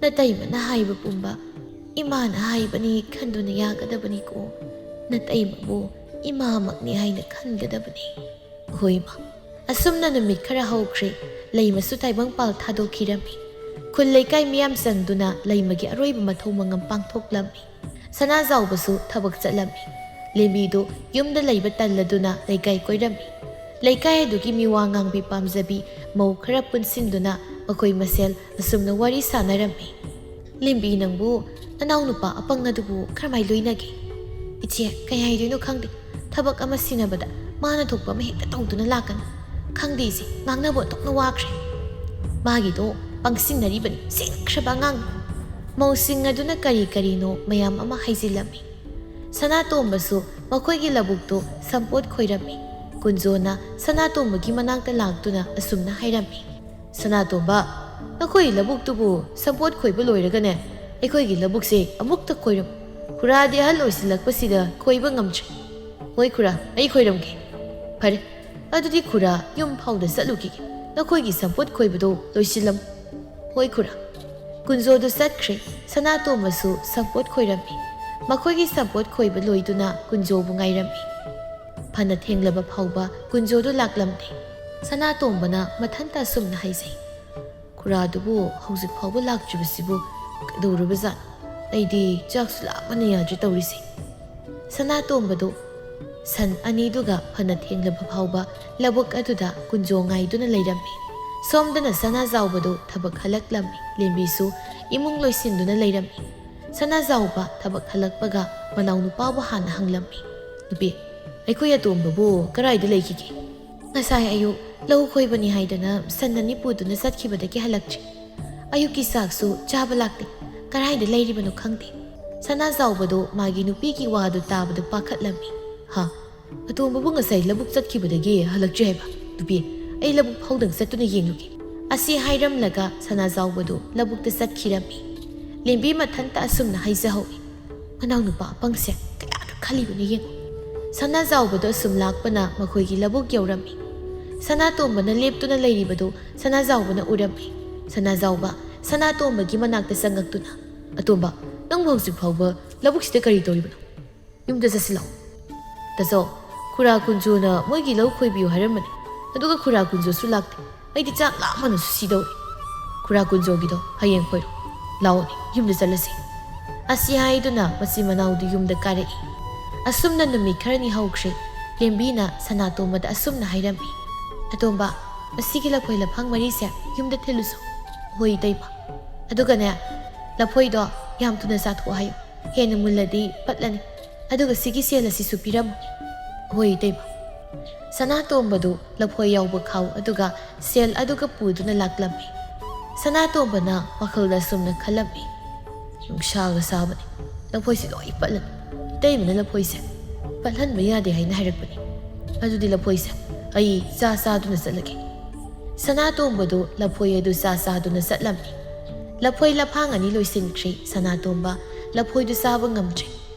ꯅꯇꯩꯃꯅ ꯍꯥꯏꯕ ꯄꯨꯝꯕ ꯏꯃꯥꯅ ꯍꯥꯏꯕꯅꯤ ꯈꯟꯗꯨꯅ ꯌꯥꯒꯗꯕꯅꯤꯀꯣ꯫ ꯅꯇꯩꯃꯕꯨ ꯏꯃꯥꯃꯛꯅꯤ ꯍꯥꯏꯅ ꯈꯟꯒꯗꯕꯅꯤ꯫" "ꯍꯣꯏ ꯏꯃꯥ, ꯑꯁꯨꯝꯅ ꯅꯨꯃꯤꯠ ꯈꯔ ꯍꯧꯈ꯭ꯔꯦ꯫ ꯂꯩꯃꯁꯨ ꯇꯥꯏꯕꯪꯄꯥꯜ ꯊꯥꯗꯣꯛꯈꯤꯔꯝꯃꯤ꯫ ꯈꯨꯜ ꯂꯩꯀꯥꯏ ꯃꯤꯌꯥꯝ ꯆꯪꯗꯨꯅ ꯂꯩꯃꯒꯤ ꯑꯔꯣꯏꯕ ꯃꯊꯧ ꯃꯉꯝ ꯄꯥꯡꯊꯣꯛꯂꯝꯃꯤ꯫ ꯁꯅꯥꯖꯥꯎꯕꯁꯨ ꯊꯕꯛ ꯆꯠꯂꯝꯃꯤ꯫ ꯂꯦꯝꯕꯤꯗꯨ ꯌꯨꯝꯗ ꯂꯩꯕ ꯇꯜꯂꯗꯨꯅ ꯂꯩꯀꯥꯏ ꯀꯣꯏꯔꯝꯃꯤ꯫ ꯂꯩꯀꯥꯏ ꯑꯗꯨꯒꯤ ꯃꯤꯋꯥ ꯉꯥꯡꯕꯤ ꯄꯥꯝꯖꯕꯤ ꯃꯧ ꯈꯔ ꯄꯨꯟꯁꯤꯟꯗꯨꯅ ꯃꯈꯣꯏ ꯃꯁꯦꯜ ꯑꯁꯨꯝꯅ ꯋꯥꯔꯤ ꯁꯥꯟꯅꯔꯝꯃꯤ꯫ "ꯂꯦꯝꯕꯤ, ꯅꯪꯕꯨ ꯅꯅꯥꯎ ꯅꯨꯄꯥ ꯑꯄꯪ ꯑꯗꯨꯕꯨ ꯀꯔꯝꯍꯥꯏ ꯂꯣꯏꯅꯒꯦ?" "ꯏꯆꯦ, ꯀꯩ ꯍꯥꯏꯗꯣꯏꯅꯣ ꯈꯪꯗꯦ꯫ ꯊꯕꯛ ꯑꯃ ꯁꯤꯟꯅꯕꯗ ꯃꯥꯅ ꯊꯣꯛꯄ ꯑꯃ ꯍꯦꯛꯇ ꯇꯧꯗꯨꯅ ꯂꯥꯛꯀꯅꯤ꯫ ꯈꯪꯗꯦ ꯏꯆꯦ, ꯉꯥꯡꯅꯕ ꯑꯣꯟꯊꯣꯛꯅ ꯋꯥꯈ꯭ꯔꯦ꯫ ꯃꯥꯒꯤꯗꯣ ꯄꯪꯁꯤꯟꯅꯔꯤꯕꯅꯤ, ꯁꯤꯡꯈ꯭ꯔꯕ ꯑꯉꯥꯡꯅꯤ꯫" ꯃꯧꯁꯤꯡ ꯑꯗꯨꯅ ꯀꯔꯤ ꯀꯔꯤꯅꯣ ꯃꯌꯥꯝ ꯑꯃ ꯍꯩꯖꯤꯜꯂꯝꯃꯤ꯫ ꯁꯅꯥꯇꯣꯝꯕꯁꯨ ꯃꯈꯣꯏꯒꯤ ꯂꯧꯕꯨꯛꯇꯨ ꯁꯝꯄꯣꯠ ꯈꯣꯏꯔꯝꯃꯤ꯫ ꯀꯨꯟꯖꯣꯅ ꯁꯅꯥꯇꯣꯝꯕꯒꯤ ꯃꯅꯥꯛꯇ ꯂꯥꯛꯇꯨꯅ ꯑꯁꯨꯝꯅ ꯍꯥꯏꯔꯝꯃꯤ, "ꯁꯅꯥꯇꯣꯝꯕ, ꯅꯈꯣꯏ ꯂꯧꯕꯨꯛꯇꯨꯕꯨ ꯁꯝꯄꯣꯠ ꯈꯣꯏꯕ ꯂꯣꯏꯔꯒꯅꯦ, ꯑꯩꯈꯣꯏꯒꯤ ꯂꯧꯕꯨꯛꯁꯦ ꯑꯃꯨꯛꯇ ꯈꯣꯏꯔꯝꯃꯨ꯫ ꯈꯨꯔꯥꯗꯤ ꯑꯍꯜ ꯑꯣꯏꯁꯤꯜꯂꯛꯄꯁꯤꯗ ꯈꯣꯏꯕ ꯉꯝꯗ꯭ꯔꯦ꯫" "ꯍꯣꯏ ꯈꯨꯔꯥ, ꯑꯩ ꯈꯣꯏꯔꯝꯒꯦ꯫" "ꯐꯔꯦ, ꯑꯗꯨꯗꯤ ꯈꯨꯔꯥ, ꯌꯨꯝ ꯐꯥꯎꯗ ꯆꯠꯂꯨꯈꯤꯒꯦ꯫ ꯅꯈꯣꯏꯒꯤ ꯁꯝꯄꯣꯠ ꯈꯣꯏꯕꯗꯣ ꯂꯣꯏꯁꯤꯜꯂꯝꯃꯨ꯫" "ꯍꯣꯏ ꯈꯨꯔꯥ꯫" ꯀꯨꯟꯖꯣꯗꯨ ꯆꯠꯈ꯭ꯔꯦ꯫ ꯁꯅꯥꯇꯣꯝꯕꯁꯨ ꯁꯝꯄꯣꯠ ꯈꯣꯏꯔꯝꯃꯤ꯫ ꯃꯈꯣꯏꯒꯤ ꯁꯝꯄꯣꯠ ꯈꯣꯏꯕ ꯂꯣꯏꯗꯨꯅ ꯀꯨꯟꯖꯣꯕꯨ ꯉꯥꯏꯔꯝꯃꯤ꯫ ꯐꯅ ꯊꯦꯡꯂꯕ ꯐꯥꯎꯕ ꯀꯨꯟꯖꯣꯗꯨ ꯂꯥꯛꯂꯝꯗꯦ꯫ ꯁꯅꯥꯇꯣꯝꯕꯅ ꯃꯊꯟꯇ ꯑꯁꯨꯝꯅ ꯍꯥꯏꯖꯩ, "ꯈꯨꯔꯥꯗꯨꯕꯨ ꯍꯧꯖꯤꯛ ꯐꯥꯎꯕ ꯂꯥꯛꯇ꯭ꯔꯤꯕꯁꯤꯕꯨ ꯀꯩꯗꯧꯔꯕꯖꯥꯠꯅꯣ? ꯑꯩꯗꯤ ꯆꯥꯛꯁꯨ ꯂꯥꯝꯕꯅ ꯌꯥꯗ꯭ꯔꯦ ꯇꯧꯔꯤꯁꯦ꯫" ꯁꯅꯥꯇꯣꯝꯕꯗꯨ ꯁꯟ ꯑꯅꯤꯗꯨꯒ ꯐꯅ ꯊꯦꯡꯂꯕ ꯐꯥꯎꯕ ꯂꯧꯕꯨꯛ ꯑꯗꯨꯗ ꯀꯨꯟꯖꯣ ꯉꯥꯏꯗꯨꯅ ꯂꯩꯔꯝꯃꯤ꯫ ꯁꯣꯝꯗꯅ ꯁꯅꯥꯖꯥꯎꯕꯗꯨ ꯊꯕꯛ ꯍꯜꯂꯛꯂꯝꯃꯤ꯫ ꯂꯦꯝꯕꯤꯁꯨ ꯏꯃꯨꯡ ꯂꯣꯏꯁꯤꯟꯗꯨꯅ ꯂꯩꯔꯝꯃꯤ꯫ ꯁꯅꯥꯖꯥꯎꯕ ꯊꯕꯛ ꯍꯜꯂꯛꯄꯒ ꯃꯅꯥꯎꯅꯨꯄꯥꯕꯨ ꯍꯥꯟꯅ ꯍꯪꯂꯝꯃꯤ꯫ "ꯅꯨꯄꯤ, ꯑꯩꯈꯣꯏ ꯑꯇꯣꯝꯕꯕꯨ ꯀꯔꯥꯏꯗ ꯂꯩꯈꯤꯒꯦ?" "ꯉꯁꯥꯏ ꯑꯌꯨꯛ ꯂꯧ ꯈꯣꯏꯕꯅꯤ ꯍꯥꯏꯗꯅ ꯁꯟ ꯑꯅꯤ ꯄꯨꯗꯨꯅ ꯆꯠꯈꯤꯕꯗꯒꯤ ꯍꯜꯂꯛꯇ꯭ꯔꯤ꯫ ꯑꯌꯨꯛꯀꯤ ꯆꯥꯛꯁꯨ ꯆꯥꯕ ꯂꯥꯛꯇꯦ꯫ ꯀꯔꯥꯏꯗ ꯂꯩꯔꯤꯕꯅꯣ ꯈꯪꯗꯦ꯫" ꯁꯅꯥꯖꯥꯎꯕꯗꯨ ꯃꯥꯒꯤ ꯅꯨꯄꯤꯒꯤ ꯋꯥꯗꯨ ꯇꯥꯕꯗ ꯄꯥꯈꯠꯂꯝꯃꯤ꯫ "ꯍꯥ? ꯑꯇꯣꯝꯕꯕꯨ ꯉꯁꯥꯏ ꯂꯧꯕꯨꯛ ꯆꯠꯈꯤꯕꯗꯒꯤ ꯍꯜꯂꯛꯇ꯭ꯔꯤ ꯍꯥꯏꯕ? ꯅꯨꯄꯤ, ꯑꯩ ꯂꯧꯕꯨꯛ ꯐꯥꯎꯗꯪ ꯆꯠꯇꯨꯅ ꯌꯦꯡꯂꯨꯒꯦ꯫" ꯑꯁꯤ ꯍꯥꯏꯔꯝꯂꯒ ꯁꯅꯥꯖꯥꯎꯕꯗꯨ ꯂꯧꯕꯨꯛꯇ ꯆꯠꯈꯤꯔꯝꯃꯤ꯫ ꯂꯦꯝꯕꯤ ꯃꯊꯟꯇ ꯑꯁꯨꯝꯅ ꯍꯥꯏꯖꯍꯧꯏ, "ꯃꯅꯥꯎꯅꯨꯄꯥ ꯑꯄꯪꯁꯦ ꯀꯌꯥꯗ ꯈꯜꯂꯤꯕꯅꯣ ꯌꯦꯡꯉꯨ꯫" ꯁꯅꯥꯖꯥꯎꯕꯗꯨ ꯑꯁꯨꯝ ꯂꯥꯛꯄꯅ ꯃꯈꯣꯏꯒꯤ ꯂꯧꯕꯨꯛ ꯌꯧꯔꯝꯃꯤ꯫ ꯁꯅꯥꯇꯣꯝꯕꯅ ꯂꯦꯞꯇꯨꯅ ꯂꯩꯔꯤꯕꯗꯨ ꯁꯅꯥꯖꯥꯎꯕꯅ ꯎꯔꯝꯃꯤ꯫ "ꯁꯅꯥꯖꯥꯎꯕ, ꯁꯅꯥꯇꯣꯝꯕꯒꯤ ꯃꯅꯥꯛꯇ ꯆꯪꯉꯛꯇꯨꯅ, 'ꯑꯇꯣꯝꯕ, ꯅꯪꯕꯨ ꯍꯧꯖꯤꯛ ꯐꯥꯎꯕ ꯂꯧꯕꯨꯛꯁꯤꯗ ꯀꯔꯤ ꯇꯧꯔꯤꯕꯅꯣ? ꯌꯨꯝꯗ ꯆꯠꯁꯤꯜꯂꯛꯑꯣ꯫' "ꯇꯥꯆꯧ, ꯈꯨꯔꯥ ꯀꯨꯟꯖꯣꯅ ꯃꯣꯏꯒꯤ ꯂꯧ ꯈꯣꯏꯕꯤꯌꯨ ꯍꯥꯏꯔꯝꯕꯅꯤ꯫ ꯑꯗꯨꯒ ꯈꯨꯔꯥ ꯀꯨꯟꯖꯣꯁꯨ ꯂꯥꯛꯇꯦ꯫ ꯑꯩꯗꯤ ꯆꯥꯛ ꯂꯥꯝꯕꯅꯁꯨ ꯁꯤꯗꯧꯔꯦ꯫ ꯈꯨꯔꯥ ꯀꯨꯟꯖꯣꯒꯤꯗꯣ ꯍꯌꯦꯡ ꯈꯣꯏꯔꯣ꯫ ꯂꯥꯛꯑꯣꯅꯦ, ꯌꯨꯝꯗ ꯆꯠꯂꯁꯤ꯫" ꯑꯁꯤ ꯍꯥꯏꯗꯨꯅ ꯃꯆꯤꯟ ꯃꯅꯥꯎꯗꯨ ꯌꯨꯝꯗ ꯀꯥꯔꯛꯏ꯫ ꯑꯁꯨꯝꯅ ꯅꯨꯃꯤꯠ ꯈꯔꯅꯤ ꯍꯧꯈ꯭ꯔꯦ꯫ ꯂꯦꯝꯕꯤꯅ ꯁꯅꯥꯇꯣꯝꯕꯗ ꯑꯁꯨꯝꯅ ꯍꯥꯏꯔꯝꯃꯤ, "ꯑꯇꯣꯝꯕ, ꯃꯁꯤꯒꯤ ꯂꯐꯣꯏ ꯂꯐꯥꯡ ꯃꯔꯤꯁꯦ ꯌꯨꯝꯗ ꯊꯤꯜꯂꯨꯁꯣ꯫" "ꯍꯣꯏ, ꯏꯇꯩꯃ꯫" "ꯑꯗꯨꯒꯅꯦ, ꯂꯐꯣꯏꯗꯣ ꯌꯥꯝ ꯊꯨꯅ ꯆꯥꯊꯣꯛꯑꯣ ꯍꯥꯏꯌꯨ꯫ ꯍꯦꯟꯅ ꯃꯨꯜꯂꯗꯤ ꯄꯠꯂꯅꯤ꯫ ꯑꯗꯨꯒ ꯁꯤꯒꯤ ꯁꯦꯜ ꯑꯁꯤꯁꯨ ꯄꯤꯔꯝꯃꯨ꯫" "ꯍꯣꯏ, ꯏꯇꯩꯃ꯫" ꯁꯅꯥꯇꯣꯝꯕꯗꯨ ꯂꯐꯣꯏ ꯌꯥꯎꯕ ꯈꯥꯎ ꯑꯗꯨꯒ ꯁꯦꯜ ꯑꯗꯨꯒ ꯄꯨꯗꯨꯅ ꯂꯥꯛꯂꯝꯃꯤ꯫ ꯁꯅꯥꯇꯣꯝꯕꯅ ꯋꯥꯈꯜꯗ ꯑꯁꯨꯝꯅ ꯈꯜꯂꯝꯃꯤ, "ꯅꯨꯡꯁꯥꯒ ꯁꯥꯕꯅꯤ, ꯂꯐꯣꯏꯁꯤ ꯂꯣꯏ ꯄꯠꯂꯅꯤ꯫ ꯏꯇꯩꯃꯅ ꯂꯐꯣꯏꯁꯦ ꯄꯠꯍꯟꯕ ꯌꯥꯗꯦ ꯍꯥꯏꯅ ꯍꯥꯏꯔꯛꯄꯅꯤ꯫ ꯑꯗꯨꯗꯤ ꯂꯐꯣꯏꯁꯦ ꯑꯩ ꯆꯥ ꯆꯥꯗꯨꯅ ꯆꯠꯂꯒꯦ꯫" ꯁꯅꯥꯇꯣꯝꯕꯗꯨ ꯂꯐꯣꯏ ꯑꯗꯨ ꯆꯥ ꯆꯥꯗꯨꯅ ꯆꯠꯂꯝꯃꯤ꯫ ꯂꯐꯣꯏ ꯂꯐꯥꯡ ꯑꯅꯤ ꯂꯣꯏꯁꯤꯟꯈ꯭ꯔꯦ꯫ ꯁꯅꯥꯇꯣꯝꯕ ꯂꯐꯣꯏꯗꯨ ꯆꯥꯕ ꯉꯝꯗ꯭ꯔꯦ꯫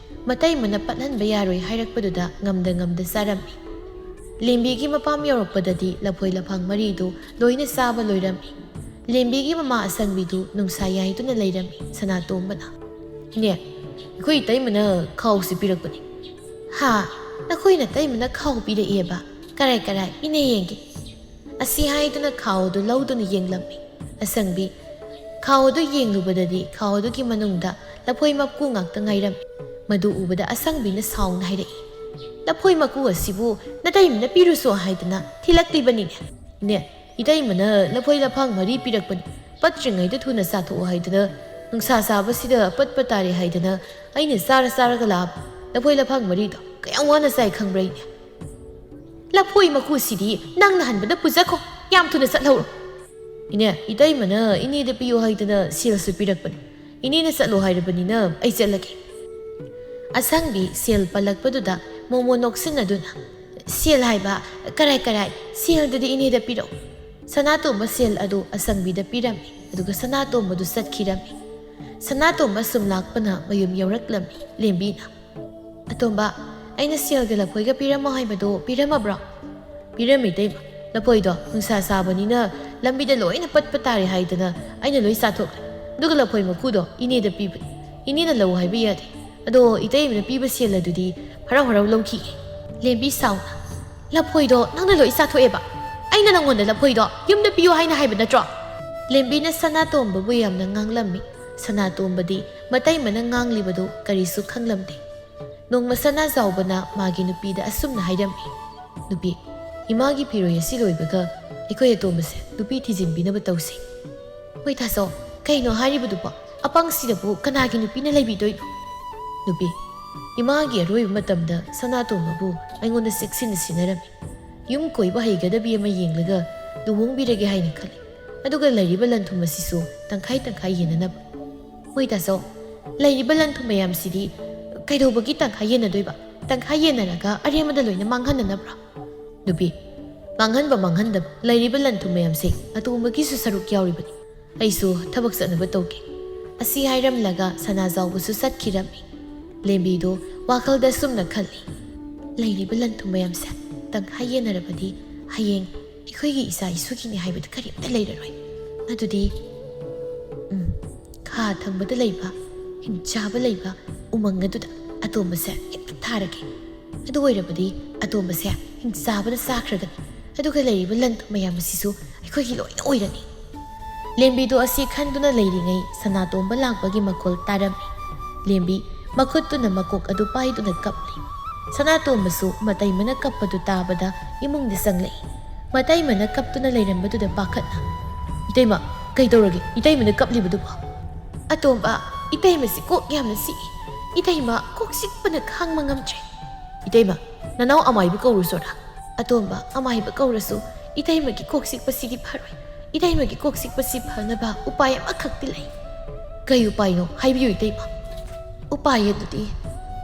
ꯃꯇꯩꯃꯅ ꯄꯠꯍꯟꯕ ꯌꯥꯔꯣꯏ ꯍꯥꯏꯔꯛꯄꯗꯨꯗ ꯉꯝꯗ ꯉꯝꯗ ꯆꯥꯔꯝꯃꯤ꯫ ꯂꯦꯝꯕꯤꯒꯤ ꯃꯄꯥꯝ ꯌꯧꯔꯛꯄꯗꯗꯤ ꯂꯐꯣꯏ ꯂꯐꯥꯡ ꯃꯔꯤꯗꯨ ꯂꯣꯏꯅ ꯆꯥꯕ ꯂꯣꯏꯔꯝꯃꯤ꯫ ꯂꯦꯝꯕꯤꯒꯤ ꯃꯃꯥ ꯑꯁꯪꯕꯤꯗꯨ ꯅꯨꯡꯁꯥ ꯌꯥꯏꯗꯨꯅ ꯂꯩꯔꯝꯃꯤ꯫ ꯁꯅꯥꯇꯣꯝꯕꯅ, "ꯏꯅꯦ, ꯑꯩꯈꯣꯏ ꯏꯇꯩꯃꯅ ꯈꯥꯎꯁꯤ ꯄꯤꯔꯛꯄꯅꯤ꯫" "ꯍꯥ? ꯅꯈꯣꯏ ꯅꯇꯩꯃꯅ ꯈꯥꯎ ꯄꯤꯔꯛꯑꯦꯕ? ꯀꯔꯥꯏ ꯀꯔꯥꯏ? ꯏꯅꯦ ꯌꯦꯡꯒꯦ꯫" ꯑꯁꯤ ꯍꯥꯏꯗꯨꯅ ꯈꯥꯎ ꯑꯗꯨ ꯂꯧꯗꯨꯅ ꯌꯦꯡꯂꯝꯃꯤ꯫ ꯑꯁꯪꯕꯤ, ꯈꯥꯎ ꯑꯗꯨ ꯌꯦꯡꯂꯨꯕꯗꯗꯤ ꯈꯥꯎ ꯑꯗꯨꯒꯤ ꯃꯅꯨꯡꯗ ꯂꯐꯣꯏ ꯃꯀꯨ ꯉꯥꯛꯇ ꯉꯥꯏꯔꯝꯃꯤ꯫ ꯃꯗꯨ ꯎꯕꯗ ꯑꯁꯪꯕꯤꯅ ꯁꯥꯎꯅ ꯍꯥꯏꯔꯛꯏ, "ꯂꯐꯣꯏ ꯃꯀꯨ ꯑꯁꯤꯕꯨ ꯅꯇꯩꯃꯅ ꯄꯤꯔꯨꯁꯣ ꯍꯥꯏꯗꯅ ꯊꯤꯜꯂꯛꯂꯤꯕꯅꯤꯅꯦ꯫ ꯏꯅꯦ, ꯏꯇꯩꯃꯅ ꯂꯐꯣꯏ ꯂꯐꯥꯡ ꯃꯔꯤ ꯄꯤꯔꯛꯄꯅꯤ꯫ ꯄꯠꯇ꯭ꯔꯤꯉꯩꯗ ꯊꯨꯅ ꯆꯥꯊꯣꯛꯑꯣ ꯍꯥꯏꯗꯅ, ꯅꯨꯡꯁꯥ ꯁꯥꯕꯁꯤꯗ ꯄꯠꯄ ꯇꯥꯔꯦ ꯍꯥꯏꯗꯅ ꯑꯩꯅ ꯆꯥꯔ ꯆꯥꯔꯒ ꯂꯥꯛꯑꯕ ꯂꯐꯣꯏ ꯂꯐꯥꯡ ꯃꯔꯤꯗꯣ꯫ ꯀꯌꯥꯝ ꯋꯥꯅ ꯆꯥꯏ ꯈꯪꯕ꯭ꯔꯥ ꯏꯅꯦ? ꯂꯐꯣꯏ ꯃꯀꯨꯁꯤꯗꯤ ꯅꯪꯅ ꯍꯟꯕꯗ ꯄꯨꯖꯈꯣ, ꯌꯥꯝ ꯊꯨꯅ ꯆꯠꯍꯧꯔꯣ꯫" "ꯏꯅꯦ, ꯏꯇꯩꯃꯅ ꯏꯅꯦꯗ ꯄꯤꯌꯨ ꯍꯥꯏꯗꯅ ꯁꯦꯜꯁꯨ ꯄꯤꯔꯛꯄꯅꯤ꯫ ꯏꯅꯦꯅ ꯆꯠꯂꯣ ꯍꯥꯏꯔꯕꯅꯤꯅ ꯑꯩ ꯆꯠꯂꯒꯦ꯫" ꯑꯁꯪꯕꯤ ꯁꯦꯜ ꯄꯜꯂꯛꯄꯗꯨꯗ ꯃꯣꯃꯣ ꯅꯣꯛꯁꯤꯟꯅꯗꯨꯅ, "ꯁꯦꯜ ꯍꯥꯏꯕ? ꯀꯔꯥꯏ ꯀꯔꯥꯏ? ꯁꯦꯜꯗꯨꯗꯤ ꯏꯅꯦꯗ ꯄꯤꯔꯛꯎ꯫" ꯁꯅꯥꯇꯣꯝꯕ ꯁꯦꯜ ꯑꯗꯨ ꯑꯁꯪꯕꯤꯗ ꯄꯤꯔꯝꯃꯤ, ꯑꯗꯨꯒ ꯁꯅꯥꯇꯣꯝꯕꯗꯨ ꯆꯠꯈꯤꯔꯝꯃꯤ꯫ ꯁꯅꯥꯇꯣꯝꯕ ꯁꯨꯝ ꯂꯥꯛꯄꯅ ꯃꯌꯨꯝ ꯌꯧꯔꯛꯂꯝꯃꯤ꯫ ꯂꯦꯝꯕꯤꯅ, "ꯑꯇꯣꯝꯕ, ꯑꯩꯅ ꯁꯦꯜꯒ ꯂꯐꯣꯏꯒ ꯄꯤꯔꯝꯃꯣ ꯍꯥꯏꯕꯗꯣ ꯄꯤꯔꯝꯃꯕ꯭ꯔꯣ?" "ꯄꯤꯔꯝꯃꯤ, ꯏꯇꯩꯃ꯫ ꯂꯐꯣꯏꯗꯣ ꯅꯨꯡꯁꯥ ꯁꯥꯕꯅꯤꯅ ꯂꯝꯕꯤꯗ ꯂꯣꯏꯅ ꯄꯠꯄ ꯇꯥꯔꯦ ꯍꯥꯏꯗꯅ ꯑꯩꯅ ꯂꯣꯏ ꯆꯥꯊꯣꯛꯈ꯭ꯔꯦ꯫ ꯑꯗꯨꯒ ꯂꯐꯣꯏ ꯃꯀꯨꯗꯣ ꯏꯅꯦꯗ ꯄꯤꯕꯅꯤ꯫ ꯏꯅꯦꯅ ꯂꯧ ꯍꯥꯏꯕ ꯌꯥꯗꯦ꯫ ꯑꯗꯣ ꯏꯇꯩꯃꯅ ꯄꯤꯕ ꯁꯦꯜ ꯑꯗꯨꯗꯤ ꯍꯔꯥꯎ ꯍꯔꯥꯎ ꯂꯧꯈꯤꯒꯦ꯫" ꯂꯦꯝꯕꯤ ꯁꯥꯎꯅ, "ꯂꯐꯣꯏꯗꯣ ꯅꯪꯅ ꯂꯣꯏ ꯆꯥꯊꯣꯛꯑꯦꯕ?" ꯑꯩꯅ ꯅꯪꯉꯣꯟꯗ ꯂꯐꯣꯏꯗꯣ ꯌꯨꯝꯗ ꯄꯤꯌꯨ ꯍꯥꯏꯅ ꯍꯥꯏꯕ ꯅꯠꯇ꯭ꯔꯣ? ꯂꯦꯝꯕꯤꯅ ꯁꯅꯥꯇꯣꯝꯕꯕꯨ ꯌꯥꯝꯅ ꯉꯥꯡꯂꯝꯃꯤ꯫ ꯁꯅꯥꯇꯣꯝꯕꯗꯤ ꯃꯇꯩꯃꯅ ꯉꯥꯡꯂꯤꯕꯗꯨ ꯀꯔꯤꯁꯨ ꯈꯪꯂꯝꯗꯦ꯫ ꯅꯣꯡꯃ ꯁꯅꯥꯖꯥꯎꯕꯅ ꯃꯥꯒꯤ ꯅꯨꯄꯤꯗ ꯑꯁꯨꯝꯅ ꯍꯥꯏꯔꯝꯃꯤ, "ꯅꯨꯄꯤ, ꯏꯃꯥꯒꯤ ꯐꯤꯔꯣꯏ ꯑꯁꯤ ꯂꯣꯏꯕꯒ ꯑꯩꯈꯣꯏ ꯑꯇꯣꯝꯕꯁꯦ ꯅꯨꯄꯤ ꯊꯤꯖꯤꯟꯕꯤꯅꯕ ꯇꯧꯁꯤ꯫" "ꯍꯣꯏ ꯇꯥꯆꯧ, ꯀꯩꯅꯣ ꯍꯥꯏꯔꯤꯕꯗꯨꯕꯣ? ꯑꯄꯪꯁꯤꯗꯕꯨ ꯀꯅꯥꯒꯤ ꯅꯨꯄꯤꯅ ꯂꯩꯕꯤꯗꯣꯏꯅꯣ?" "ꯅꯨꯄꯤ, ꯏꯃꯥꯒꯤ ꯑꯔꯣꯏꯕ ꯃꯇꯝꯗ ꯁꯅꯥꯇꯣꯝꯕꯕꯨ ꯑꯩꯉꯣꯟꯗ ꯆꯦꯛꯁꯤꯟꯅ ꯁꯤꯟꯅꯔꯝꯃꯤ꯫ ꯌꯨꯝ ꯀꯣꯏꯕ ꯍꯩꯒꯗꯕꯤ ꯑꯃ ꯌꯦꯡꯂꯒ ꯂꯨꯍꯣꯡꯕꯤꯔꯒꯦ ꯍꯥꯏꯅ ꯈꯜꯂꯤ꯫ ꯑꯗꯨꯒ ꯂꯩꯔꯤꯕ ꯂꯟ ꯊꯨꯝ ꯑꯁꯤꯁꯨ ꯇꯪꯈꯥꯏ ꯇꯪꯈꯥꯏ ꯌꯦꯟꯅꯅꯕ꯫" "ꯍꯣꯏ ꯇꯥꯆꯧ, ꯂꯩꯔꯤꯕ ꯂꯟ ꯊꯨꯝ ꯃꯌꯥꯝꯁꯤꯗꯤ ꯀꯩꯗꯧꯕꯒꯤ ꯇꯪꯈꯥꯏ ꯌꯦꯟꯅꯗꯣꯏꯕ? ꯇꯪꯈꯥꯏ ꯌꯦꯟꯅꯔꯒ ꯑꯔꯦꯝꯕꯗ ꯂꯣꯏꯅ ꯃꯥꯡꯍꯟꯅꯅꯕ꯭ꯔꯣ?" "ꯅꯨꯄꯤ, ꯃꯥꯡꯍꯟꯕ ꯃꯥꯡꯍꯟꯗꯕ, ꯂꯩꯔꯤꯕ ꯂꯟ ꯊꯨꯝ ꯃꯌꯥꯝꯁꯦ ꯑꯇꯣꯝꯕꯒꯤꯁꯨ ꯁꯔꯨꯛ ꯌꯥꯎꯔꯤꯕꯅꯤ꯫ ꯑꯩꯁꯨ ꯊꯕꯛ ꯆꯠꯅꯕ ꯇꯧꯒꯦ꯫" ꯑꯁꯤ ꯍꯥꯏꯔꯝꯂꯒ ꯁꯅꯥꯖꯥꯎꯕꯁꯨ ꯆꯠꯈꯤꯔꯝꯃꯤ꯫ ꯂꯦꯝꯕꯤꯗꯨ ꯋꯥꯈꯜꯗ ꯁꯨꯝꯅ ꯈꯜꯂꯤ, "ꯂꯩꯔꯤꯕ ꯂꯟ ꯊꯨꯝ ꯃꯌꯥꯝꯁꯦ ꯇꯪꯈꯥꯏ ꯌꯦꯟꯅꯔꯕꯗꯤ ꯍꯌꯦꯡ ꯑꯩꯈꯣꯏꯒꯤ ꯏꯆꯥ ꯏꯁꯨꯒꯤꯅꯤ ꯍꯥꯏꯕꯗꯨ ꯀꯔꯤꯝꯇ ꯂꯩꯔꯔꯣꯏ꯫ ꯑꯗꯨꯗꯤ, ꯎꯝ, ꯈꯥ ꯊꯪꯕꯗ ꯂꯩꯕ, ꯍꯤꯡꯆꯥꯕ ꯂꯩꯕ ꯎꯃꯪ ꯑꯗꯨꯗ ꯑꯇꯣꯝꯕꯁꯦ ꯍꯦꯛꯇ ꯊꯥꯔꯒꯦ꯫ ꯑꯗꯨ ꯑꯣꯏꯔꯕꯗꯤ ꯑꯇꯣꯝꯕꯁꯦ ꯍꯤꯡꯆꯥꯕꯅ ꯆꯥꯈ꯭ꯔꯒꯅꯤ꯫ ꯑꯗꯨꯒ ꯂꯩꯔꯤꯕ ꯂꯟ ꯊꯨꯝ ꯃꯌꯥꯝ ꯑꯁꯤꯁꯨ ꯑꯩꯈꯣꯏꯒꯤ ꯂꯣꯏꯅ ꯑꯣꯏꯔꯅꯤ꯫" ꯂꯦꯝꯕꯤꯗꯨ ꯑꯁꯤ ꯈꯟꯗꯨꯅ ꯂꯩꯔꯤꯉꯩ ꯁꯅꯥꯇꯣꯝꯕ ꯂꯥꯛꯄꯒꯤ ꯃꯈꯣꯜ ꯇꯥꯔꯝꯃꯤ꯫ ꯂꯦꯝꯕꯤ ꯃꯈꯨꯠꯇꯨꯅ ꯃꯀꯣꯛ ꯑꯗꯨ ꯄꯥꯏꯗꯨꯅ ꯀꯞꯂꯤ꯫ ꯁꯅꯥꯇꯣꯝꯕꯁꯨ ꯃꯇꯩꯃꯅ ꯀꯞꯄꯗꯨ ꯇꯥꯕꯗ ꯏꯃꯨꯡꯗ ꯆꯪꯂꯛꯏ꯫ ꯃꯇꯩꯃꯅ ꯀꯞꯇꯨꯅ ꯂꯩꯔꯝꯕꯗꯨꯗ ꯄꯥꯈꯠꯅ, "ꯏꯇꯩꯃ, ꯀꯩꯗꯧꯔꯒꯦ? ꯏꯇꯩꯃꯅ ꯀꯞꯂꯤꯕꯗꯨꯕꯨ?" "ꯑꯇꯣꯝꯕ, ꯏꯇꯩꯃꯁꯤ ꯀꯣꯛ ꯌꯥꯝꯅ ꯆꯤꯛꯏ꯫ ꯏꯇꯩꯃ ꯀꯣꯛ ꯆꯤꯛꯄꯅ ꯈꯥꯡꯕ ꯉꯝꯗ꯭ꯔꯦ꯫" "ꯏꯇꯩꯃ, ꯅꯅꯥꯎ ꯑꯃꯥꯏꯕ ꯀꯧꯔꯨꯆꯣꯔꯥ?" "ꯑꯇꯣꯝꯕ, ꯑꯃꯥꯏꯕ ꯀꯧꯔꯁꯨ ꯏꯇꯩꯃꯒꯤ ꯀꯣꯛ ꯆꯤꯛꯄꯁꯤꯗꯤ ꯐꯔꯣꯏ꯫ ꯏꯇꯩꯃꯒꯤ ꯀꯣꯛ ꯆꯤꯛꯄꯁꯤ ꯐꯅꯕ ꯎꯄꯥꯏ ꯑꯃꯈꯛꯇꯤ ꯂꯩ꯫" "ꯀꯩ ꯎꯄꯥꯏꯅꯣ? ꯍꯥꯏꯕꯤꯌꯨ ꯏꯇꯩꯃ꯫" "ꯎꯄꯥꯏ ꯑꯗꯨꯗꯤ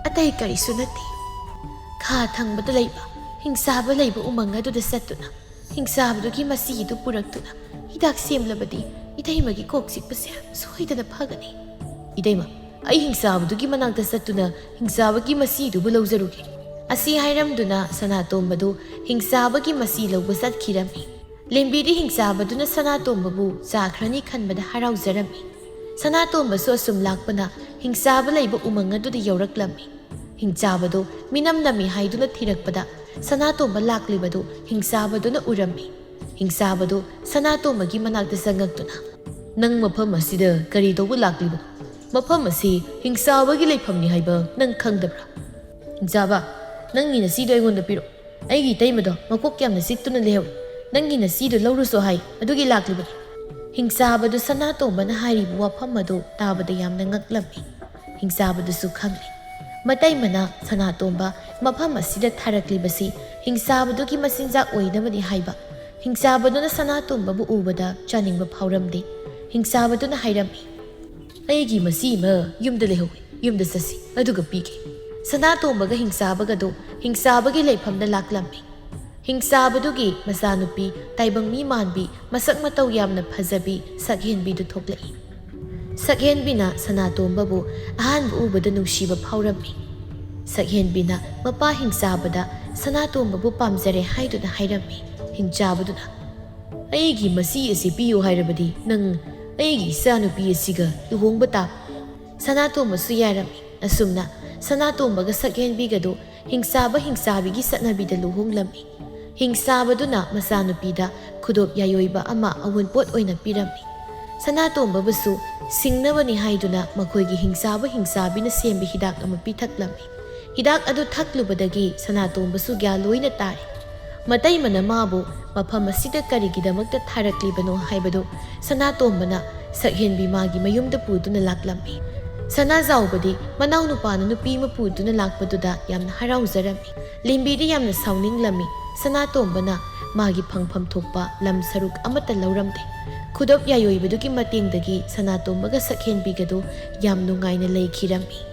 ꯑꯇꯩ ꯀꯔꯤꯁꯨ ꯅꯠꯇꯦ꯫ ꯈꯥ ꯊꯪꯕꯗ ꯂꯩꯕ ꯍꯤꯡꯆꯥꯕ ꯂꯩꯕ ꯎꯃꯪ ꯑꯗꯨꯗ ꯆꯠꯇꯨꯅ ꯍꯤꯡꯆꯥꯕꯗꯨꯒꯤ ꯃꯆꯤꯗꯨ ꯄꯨꯔꯛꯇꯨꯅ ꯍꯤꯗꯥꯛ ꯁꯦꯝꯂꯕꯗꯤ ꯏꯇꯩꯃꯒꯤ ꯀꯣꯛ ꯆꯤꯛꯄꯁꯦ ꯁꯣꯏꯗꯅ ꯐꯒꯅꯤ꯫" "ꯏꯇꯩꯃ, ꯑꯩ ꯍꯤꯡꯆꯥꯕꯗꯨꯒꯤ ꯃꯅꯥꯛꯇ ꯆꯠꯇꯨꯅ ꯍꯤꯡꯆꯥꯕꯒꯤ ꯃꯆꯤꯗꯨꯕꯨ ꯂꯧꯖꯔꯨꯒꯦ꯫" ꯑꯁꯤ ꯍꯥꯏꯔꯝꯗꯨꯅ ꯁꯅꯥꯇꯣꯝꯕꯗꯨ ꯍꯤꯡꯆꯥꯕꯒꯤ ꯃꯆꯤ ꯂꯧꯕ ꯆꯠꯈꯤꯔꯝꯃꯤ꯫ ꯂꯦꯝꯕꯤꯗꯤ ꯍꯤꯡꯆꯥꯕꯗꯨꯅ ꯁꯅꯥꯇꯣꯝꯕꯕꯨ ꯆꯥꯈ꯭ꯔꯅꯤ ꯈꯟꯕꯗ ꯍꯔꯥꯎꯖꯔꯝꯃꯤ꯫ ꯁꯅꯥꯇꯣꯝꯕꯁꯨ ꯑꯁꯨꯝ ꯂꯥꯛꯄꯅ ꯍꯤꯡꯆꯥꯕ ꯂꯩꯕ ꯎꯃꯪ ꯑꯗꯨꯗ ꯌꯧꯔꯛꯂꯝꯃꯤ꯫ ꯍꯤꯡꯆꯥꯕꯗꯨ ꯃꯤꯅꯝ ꯅꯝꯃꯤ ꯍꯥꯏꯗꯨꯅ ꯊꯤꯔꯛꯄꯗ ꯁꯅꯥꯇꯣꯝꯕ ꯂꯥꯛꯂꯤꯕꯗꯨ ꯍꯤꯡꯆꯥꯕꯗꯨꯅ ꯎꯔꯝꯃꯤ꯫ ꯍꯤꯡꯆꯥꯕꯗꯨ ꯁꯅꯥꯇꯣꯝꯕꯒꯤ ꯃꯅꯥꯛꯇ ꯆꯪꯉꯛꯇꯨꯅ, "ꯅꯪ ꯃꯐꯝ ꯑꯁꯤꯗ ꯀꯔꯤ ꯇꯧꯕ ꯂꯥꯛꯂꯤꯕꯅꯣ? ꯃꯐꯝ ꯑꯁꯤ ꯍꯤꯡꯆꯥꯕꯒꯤ ꯂꯩꯐꯝꯅꯤ ꯍꯥꯏꯕ ꯅꯪ ꯈꯪꯗꯕ꯭ꯔꯥ?" "ꯍꯤꯡꯆꯥꯕ, ꯅꯪꯒꯤ ꯅꯆꯤꯗꯣ ꯑꯩꯉꯣꯟꯗ ꯄꯤꯔꯛꯑꯣ꯫ ꯑꯩꯒꯤ ꯏꯇꯩꯃꯗꯣ ꯃꯀꯣꯛ ꯌꯥꯝꯅ ꯆꯤꯛꯇꯨꯅ ꯂꯩꯍꯧꯏ꯫ ꯅꯪꯒꯤ ꯅꯆꯤꯗꯣ ꯂꯧꯔꯨꯁꯣ ꯍꯥꯏ, ꯑꯗꯨꯒꯤ ꯂꯥꯛꯂꯤꯕꯅꯤ꯫" ꯍꯤꯡꯆꯥꯕꯗꯨ ꯁꯅꯥꯇꯣꯝꯕꯅ ꯍꯥꯏꯔꯤꯕ ꯋꯥꯐꯝ ꯑꯗꯨ ꯇꯥꯕꯗ ꯌꯥꯝꯅ ꯉꯛꯂꯝꯃꯤ꯫ ꯍꯤꯡꯆꯥꯕꯗꯨꯁꯨ ꯈꯪꯂꯦ꯫ ꯃꯇꯩꯃꯅ ꯁꯅꯥꯇꯣꯝꯕ ꯃꯐꯝ ꯑꯁꯤꯗ ꯊꯥꯔꯛꯂꯤꯕꯁꯤ ꯍꯤꯡꯆꯥꯕꯗꯨꯒꯤ ꯃꯆꯤꯟꯖꯥꯛ ꯑꯣꯏꯅꯕꯅꯤ ꯍꯥꯏꯕ꯫ ꯍꯤꯡꯆꯥꯕꯗꯨꯅ ꯁꯅꯥꯇꯣꯝꯕꯕꯨ ꯎꯕꯗ ꯆꯥꯅꯤꯡꯕ ꯐꯥꯎꯔꯝꯗꯦ꯫ ꯍꯤꯡꯆꯥꯕꯗꯨꯅ ꯍꯥꯏꯔꯝꯃꯤ, "ꯑꯩꯒꯤ ꯃꯆꯤ ꯑꯃ ꯌꯨꯝꯗ ꯂꯩꯍꯧꯏ, ꯌꯨꯝꯗ ꯆꯠꯁꯤ, ꯑꯗꯨꯒ ꯄꯤꯒꯦ꯫" ꯁꯅꯥꯇꯣꯝꯕꯒ ꯍꯤꯡꯆꯥꯕꯒꯗꯨ ꯍꯤꯡꯆꯥꯕꯒꯤ ꯂꯩꯐꯝꯗ ꯂꯥꯛꯂꯝꯃꯤ꯫ ꯍꯤꯡꯆꯥꯕꯗꯨꯒꯤ ꯃꯆꯥꯅꯨꯄꯤ ꯇꯥꯏꯕꯪ ꯃꯤ ꯃꯥꯟꯕꯤ, ꯃꯁꯛ ꯃꯇꯧ ꯌꯥꯝꯅ ꯐꯖꯕꯤ ꯁꯛꯍꯦꯟꯕꯤꯗꯨ ꯊꯣꯛꯂꯛꯏ꯫ ꯁꯛꯍꯦꯟꯕꯤꯅ ꯁꯅꯥꯇꯣꯝꯕꯕꯨ ꯑꯍꯥꯟꯕ ꯎꯕꯗ ꯅꯨꯡꯁꯤꯕ ꯐꯥꯎꯔꯝꯃꯤ꯫ ꯁꯛꯍꯦꯟꯕꯤꯅ ꯃꯄꯥ ꯍꯤꯡꯆꯥꯕꯗ ꯁꯅꯥꯇꯣꯝꯕꯕꯨ ꯄꯥꯝꯖꯔꯦ ꯍꯥꯏꯗꯨꯅ ꯍꯥꯏꯔꯝꯃꯤ꯫ ꯍꯤꯡꯆꯥꯕꯗꯨꯅ, "ꯑꯩꯒꯤ ꯃꯆꯤ ꯑꯁꯤ ꯄꯤꯌꯨ ꯍꯥꯏꯔꯕꯗꯤ ꯅꯪ ꯑꯩꯒꯤ ꯏꯆꯥꯅꯨꯄꯤ ꯑꯁꯤꯒ ꯂꯨꯍꯣꯡꯕ ꯇꯥꯕ꯫" ꯁꯅꯥꯇꯣꯝꯕꯁꯨ ꯌꯥꯔꯝꯃꯤ꯫ ꯑꯁꯨꯝꯅ ꯁꯅꯥꯇꯣꯝꯕꯒ ꯁꯛꯍꯦꯟꯕꯤꯒꯗꯨ ꯍꯤꯡꯆꯥꯕ ꯍꯤꯡꯆꯥꯕꯤꯒꯤ ꯆꯠꯅꯕꯤꯗ ꯂꯨꯍꯣꯡꯂꯝꯃꯤ꯫ ꯍꯤꯡꯆꯥꯕꯗꯨꯅ ꯃꯆꯥꯅꯨꯄꯤꯗ ꯈꯨꯗꯣꯞ ꯌꯥꯏꯑꯣꯏꯕ ꯑꯃ ꯑꯋꯨꯟꯄꯣꯠ ꯑꯣꯏꯅ ꯄꯤꯔꯝꯃꯤ꯫ ꯁꯅꯥꯇꯣꯝꯕꯕꯨꯁꯨ ꯁꯤꯡꯅꯕꯅꯤ ꯍꯥꯏꯗꯨꯅ ꯃꯈꯣꯏꯒꯤ ꯍꯤꯡꯆꯥꯕ ꯍꯤꯡꯆꯥꯕꯤꯅ ꯁꯦꯝꯕ ꯍꯤꯗꯥꯛ ꯑꯃ ꯄꯤꯊꯛꯂꯝꯃꯤ꯫ ꯍꯤꯗꯥꯛ ꯑꯗꯨ ꯊꯛꯂꯨꯕꯗꯒꯤ ꯁꯅꯥꯇꯣꯝꯕꯁꯨ ꯒ꯭ꯌꯥꯟ ꯂꯣꯏꯅ ꯇꯥꯔꯦ꯫ ꯃꯇꯩꯃꯅ ꯃꯥꯕꯨ ꯃꯐꯝ ꯑꯁꯤꯗ ꯀꯔꯤꯒꯤꯗꯃꯛꯇ ꯊꯥꯔꯛꯂꯤꯕꯅꯣ ꯍꯥꯏꯕꯗꯨ ꯁꯅꯥꯇꯣꯝꯕꯅ ꯁꯛꯍꯦꯟꯕꯤ ꯃꯥꯒꯤ ꯃꯌꯨꯝꯗ ꯄꯨꯗꯨꯅ ꯂꯥꯛꯂꯝꯃꯤ꯫ ꯁꯅꯥꯖꯥꯎꯕꯗꯤ ꯃꯅꯥꯎꯅꯨꯄꯥꯅ ꯅꯨꯄꯤ ꯑꯃ ꯄꯨꯗꯨꯅ ꯂꯥꯛꯄꯗꯨꯗ ꯌꯥꯝꯅ ꯍꯔꯥꯎꯖꯔꯝꯃꯤ꯫ ꯂꯤꯝꯕꯤꯗꯤ ꯌꯥꯝꯅ ꯁꯥꯎꯅꯤꯡꯂꯝꯃꯤ꯫ ꯁꯅꯥꯇꯣꯝꯕꯅ ꯃꯥꯒꯤ ꯐꯪꯐꯝ ꯊꯣꯛꯄ ꯂꯝ ꯁꯔꯨꯛ ꯑꯃꯠꯇ ꯂꯧꯔꯝꯗꯦ꯫ ꯈꯨꯗꯣꯞ ꯌꯥꯏꯑꯣꯏꯕꯗꯨꯒꯤ ꯃꯇꯦꯡꯗꯒꯤ ꯁꯅꯥꯇꯣꯝꯕꯒ ꯁꯛꯍꯦꯟꯕꯤꯒꯗꯨ ꯌꯥꯝ ꯅꯨꯡꯉꯥꯏꯅ ꯂꯩꯈꯤꯔꯝꯃꯤ꯫